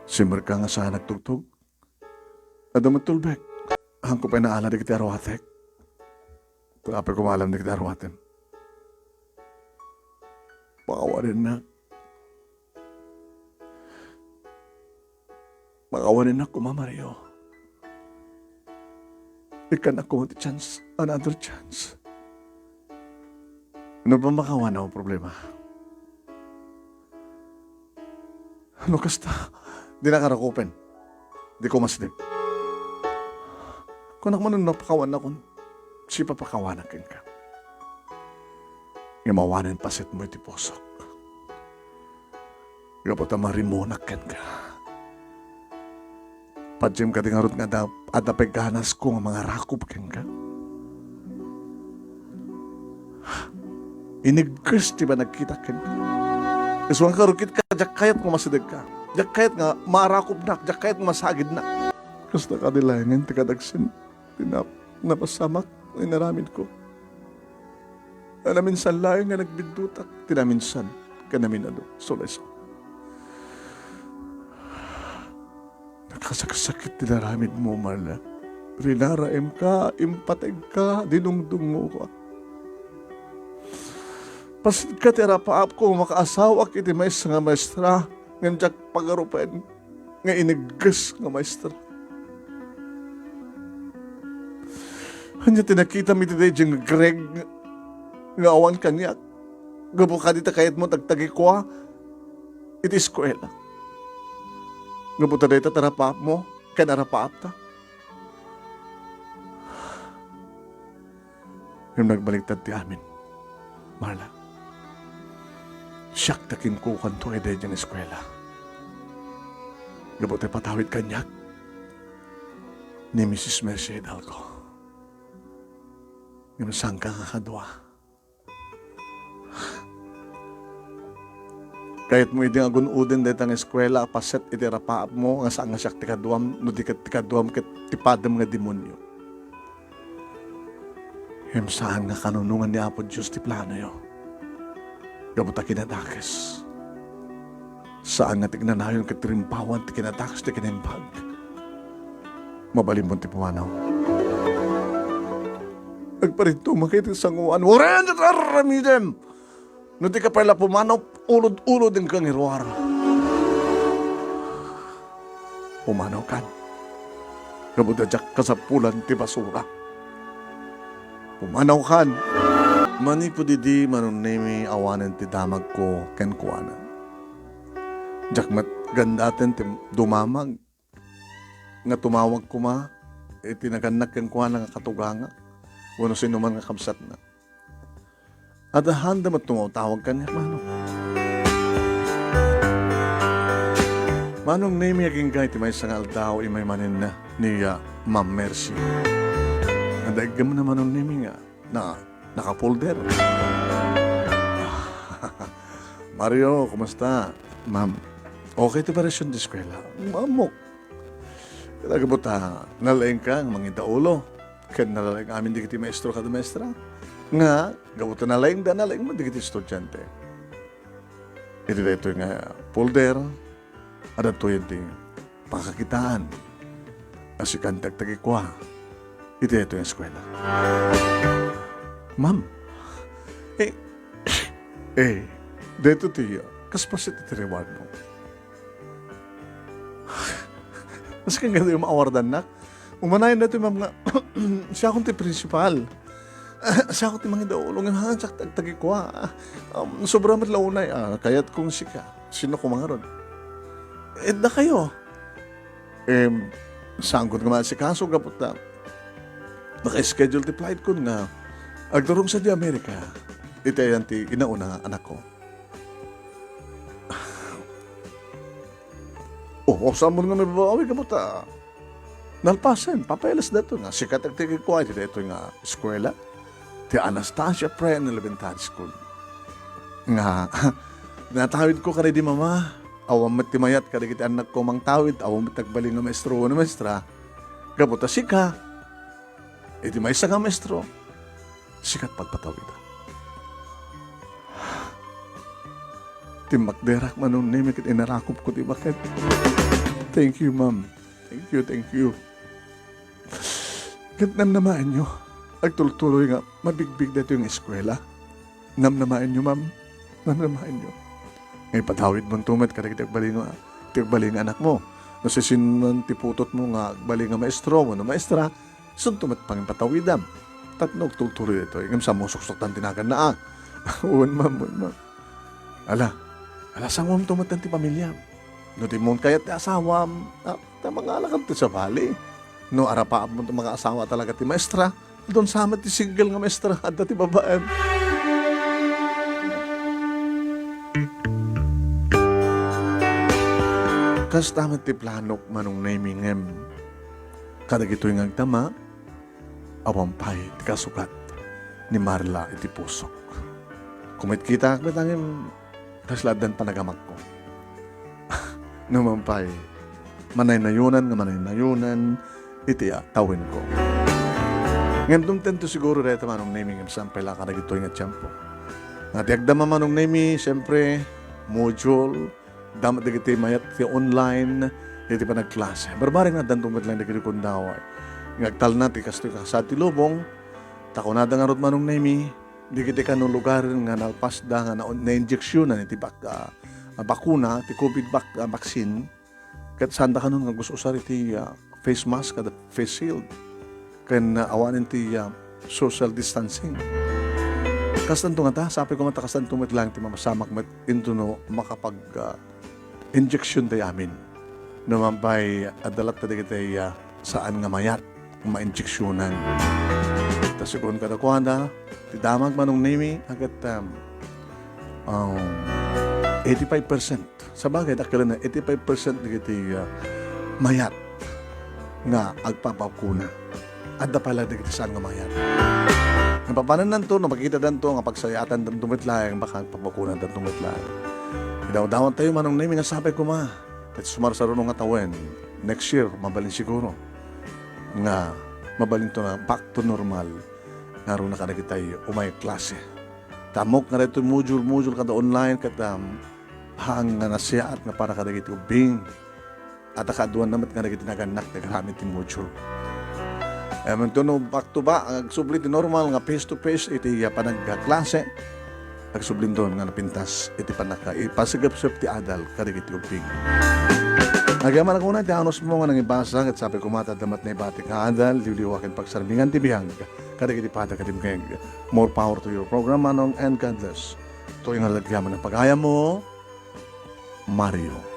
simrek ka nga saan nagtugtog? Adda met tulbek. Haanko pay naala dagiti aruatek. Apay, koma alam dagiti aruatem. Pakawanennak. Pakawanennak koma, Mario. Ikkanak koma ti chance, another chance. No pamakawan, no problema. No kasta, dinak rakupen. Diko masdip. Kunak man no pakawannakon, sipapakawanak kenka. Ngem awanen pasetmo iti pusok. Gapu ta marimunak kenka. Patiem kadi ngarud nga adda, adda pay ganasko nga mangarakup kenka. Inigges ti panagkitak kenka. Isu nga karukit ka, diak kayat nga masidegka. Diak kayat nga maarakupnak, diak kayat nga masagidnak. Kasta kadi laengen ti kadagsen ti nap-, napasamak nga inaramidko. Naminsan laeng nga nagbiddutak, ti naminsan ken naminado, isu la isu. Nakasaksakit ti naramidmo, Marla. Rinaraemka, impategka, dinungdungngoka. Pasidka ti arapaapko, makaasawak iti maysa nga maestra, ngem diak pagarupen nga inigges nga maestra. Ania ti nakitam iti daydiay nga Greg nga awan kaniak? Gapu kadi ta kayatmo tagtagikua iti eskuela. Gapu ta dayta ti arapaapmo ken arapaapta. Ngem nagbaliktad ti amin, Marla. Siak ti kinkukanto iti daydiay nga eskuela. Gapu ta ipatawid kaniak ni Missus Mercy Hidalgo. Ngem saanka nga kadua. Kayatmo idi nga agun-oden dayta nga eskuela a paset iti arapaapmo nga saan nga siak ti kaduam, no di ket ti kaduam ket ti padem nga demonio. Ngem saan nga kanunongan ni Apo Dios ti planoyo. Gapu ta kinadakes. Saan nga ti agnanayon ket rimpawan ti kinadakes ti kinimbag. Mabalinmo ti pumanaw. Agparituma iti sanguan. Waran ti aramidem! No di ka pay la pumanaw, ulod-ulodenka nga iruar. Pumanawkan. Gapu ta diak kasapulan ti basura. Pumanawkan. Manipud idi, Manong Nemi, awanen ti damagko kenkuana. Diak met gandaten ti dumamag nga tumawag koma iti nagannak kenkuana nga katugangak wenno sinuman nga kabsatna. Adda haanda met tumawtawag kaniak, Manong. Manong Nemi, agingga iti maysa nga aldaw, immay manen ni, ah, Ma'am Mercy. Adda iggemna, Manong Nemi, nga na, naka-folder. "Mario, kumusta?" "Ma'am, okay ti operasyon ti eskwela?" "Ammok." Gapu ta nalaingka nga mangidaulo ken nalaing amin dagiti maestro kada maestra. Nga, gapu ta nalaingda, nalaing met dagiti estudiante. Iti daytoy nga folder, adda daytoy ti pakakitaan a sikan ti agtagikua iti daytoy nga eskuela. "Ma'am, eh, eh, daytoy ti, ah, kas paset iti rewardmo." Kas kanggayo maawardannak. Umanayon daytoy, ma'am, nga siakon ti principal. Siakon ti mangidaulo, ngem haan siak ti agtagikua. Um, sobra met la unay, ah, kayatkon sika. Sino koma ngarud? Eh, dakayo. Em, saankon nga maasikaso gapu ta naka-schedule ti flightkon nga agturong sadiay America. Iti ayan ti inauna nga anakko. Oh, oh, saan mo nga mababawi gapu ta nalpasen, papeles daytoy nga sika ti agtagikua iti daytoy nga eskuela, ti Anastasia Pre and Elementary School. Nga, natawidko kadaydi, Mama, awan met ti mayat kadagiti annakko mangtawid, awan met ti agbalin nga maestro wenno maestra, gapu ta sika, iti maysa nga maestro, sika ti pagpatawida. Timmakderak, Manong Nemi, ket inarakupko ti baket. Thank you, ma'am. Thank you, thank you. Ket namnamaenyo, agtultuloy nga mabigbig daytoy nga eskuela. Namnamaenyo, ma'am. Namnamaenyo. Nga ipatawidmonto met kadagiti agbalin nga, ti agbalin nga anakmo. No siasinoman ti putotmo nga agbalin nga maestro wenno maestra, isunto met pangimpatawidam. Tapno agtultuloy daytoy, ngem saan mo suksuktan ti naganna, a. Wen, ma'am, wen, ma'am. Ala, ala, sanguamto met ti pamiliam. No di mo kayat ti asawam, a, ta mangalakan ti sabali. No arapaapmo ti makaasawa talaga ti maestra, adun sa met ti single nga maestra, adda ti babaen. Kasta met ti planok, Manong Nemi, ngem kadagitoy nga agdama, awan pay ti kasukat ni Marla iti pusok. Kumitkitaak met, ngem kasla addan panagamakko. No man pay, manaynayonan nga manaynayonan iti, ah, tawenko. Ngem dumtengto siguro dayta, Manong Nemi, ngem saan pay la kadagitoy nga tiempo. Nga ti agdama, Manong Nemi, siyempre, module, dama dagiti mayat ti online, iti panagklase. Barbareng addanto met laeng dagiti kundaway nga agtalna ti kastoy kakasaan ti lubong, ta kunada ngarud, Manong Nemi, dagiti kano lugaren nga nalpasda nga na-, nainjeksionan iti bak-, ah, bakuna, ti covid bak-, ah, vaccine, ket saanda kanon nga gus-usar iti, ah, face mask kada face shield, ken, ah, awanen ti, ah, social distancing. Kastanto ngata, sapay koma ta kastanto met laeng ti mapasamak met intono makapag, ah, injection tayo amin. No man pay, adda latta dagiti, ah, saan nga mayat nga mainjeksionan. Ta sigun kadakuada, ti damag, Manong Nemi, agat, um, um, eighty-five percent. Sabagay, dakkel na, eighty-five percent dagiti, ah, mayat nga agpapakuna. Adda pay la dagiti saan nga mayat. Napapanennanto, no makitadanto nga pagsayaatandanto met laeng, baka agpapakunandanto met laeng. Dawdawat tayo, Manong Nemy, nga sapay koma. Ket sumarsaruno nga tawen, next year, mabalin siguro nga mabalinto nga back to normal nga runa kadagitay umay klase. Tamok nga daytoy module-module kada online ket, um, haan nga nasiaat nga para kadagiti ubbing. At kaaduanna met nga dagiti nagannak nga agamit ti module. Amanto no back to back, agsubli ti normal nga face to face iti, ah, panagklase. Agsublinton nga napintas iti pannaka-, ipasagepsep ti adal kadagiti ubbing. Agyamanak unay ti anusmo nga nangibasa, ket sapay koma ta adda met naibatik nga adal, liwliwa ken pagsarmingan ti biag kadagiti pada ken dimngeg. More power to your program, Manong, and God bless. Toy nga lagyaman ang pagayam mo, Mario.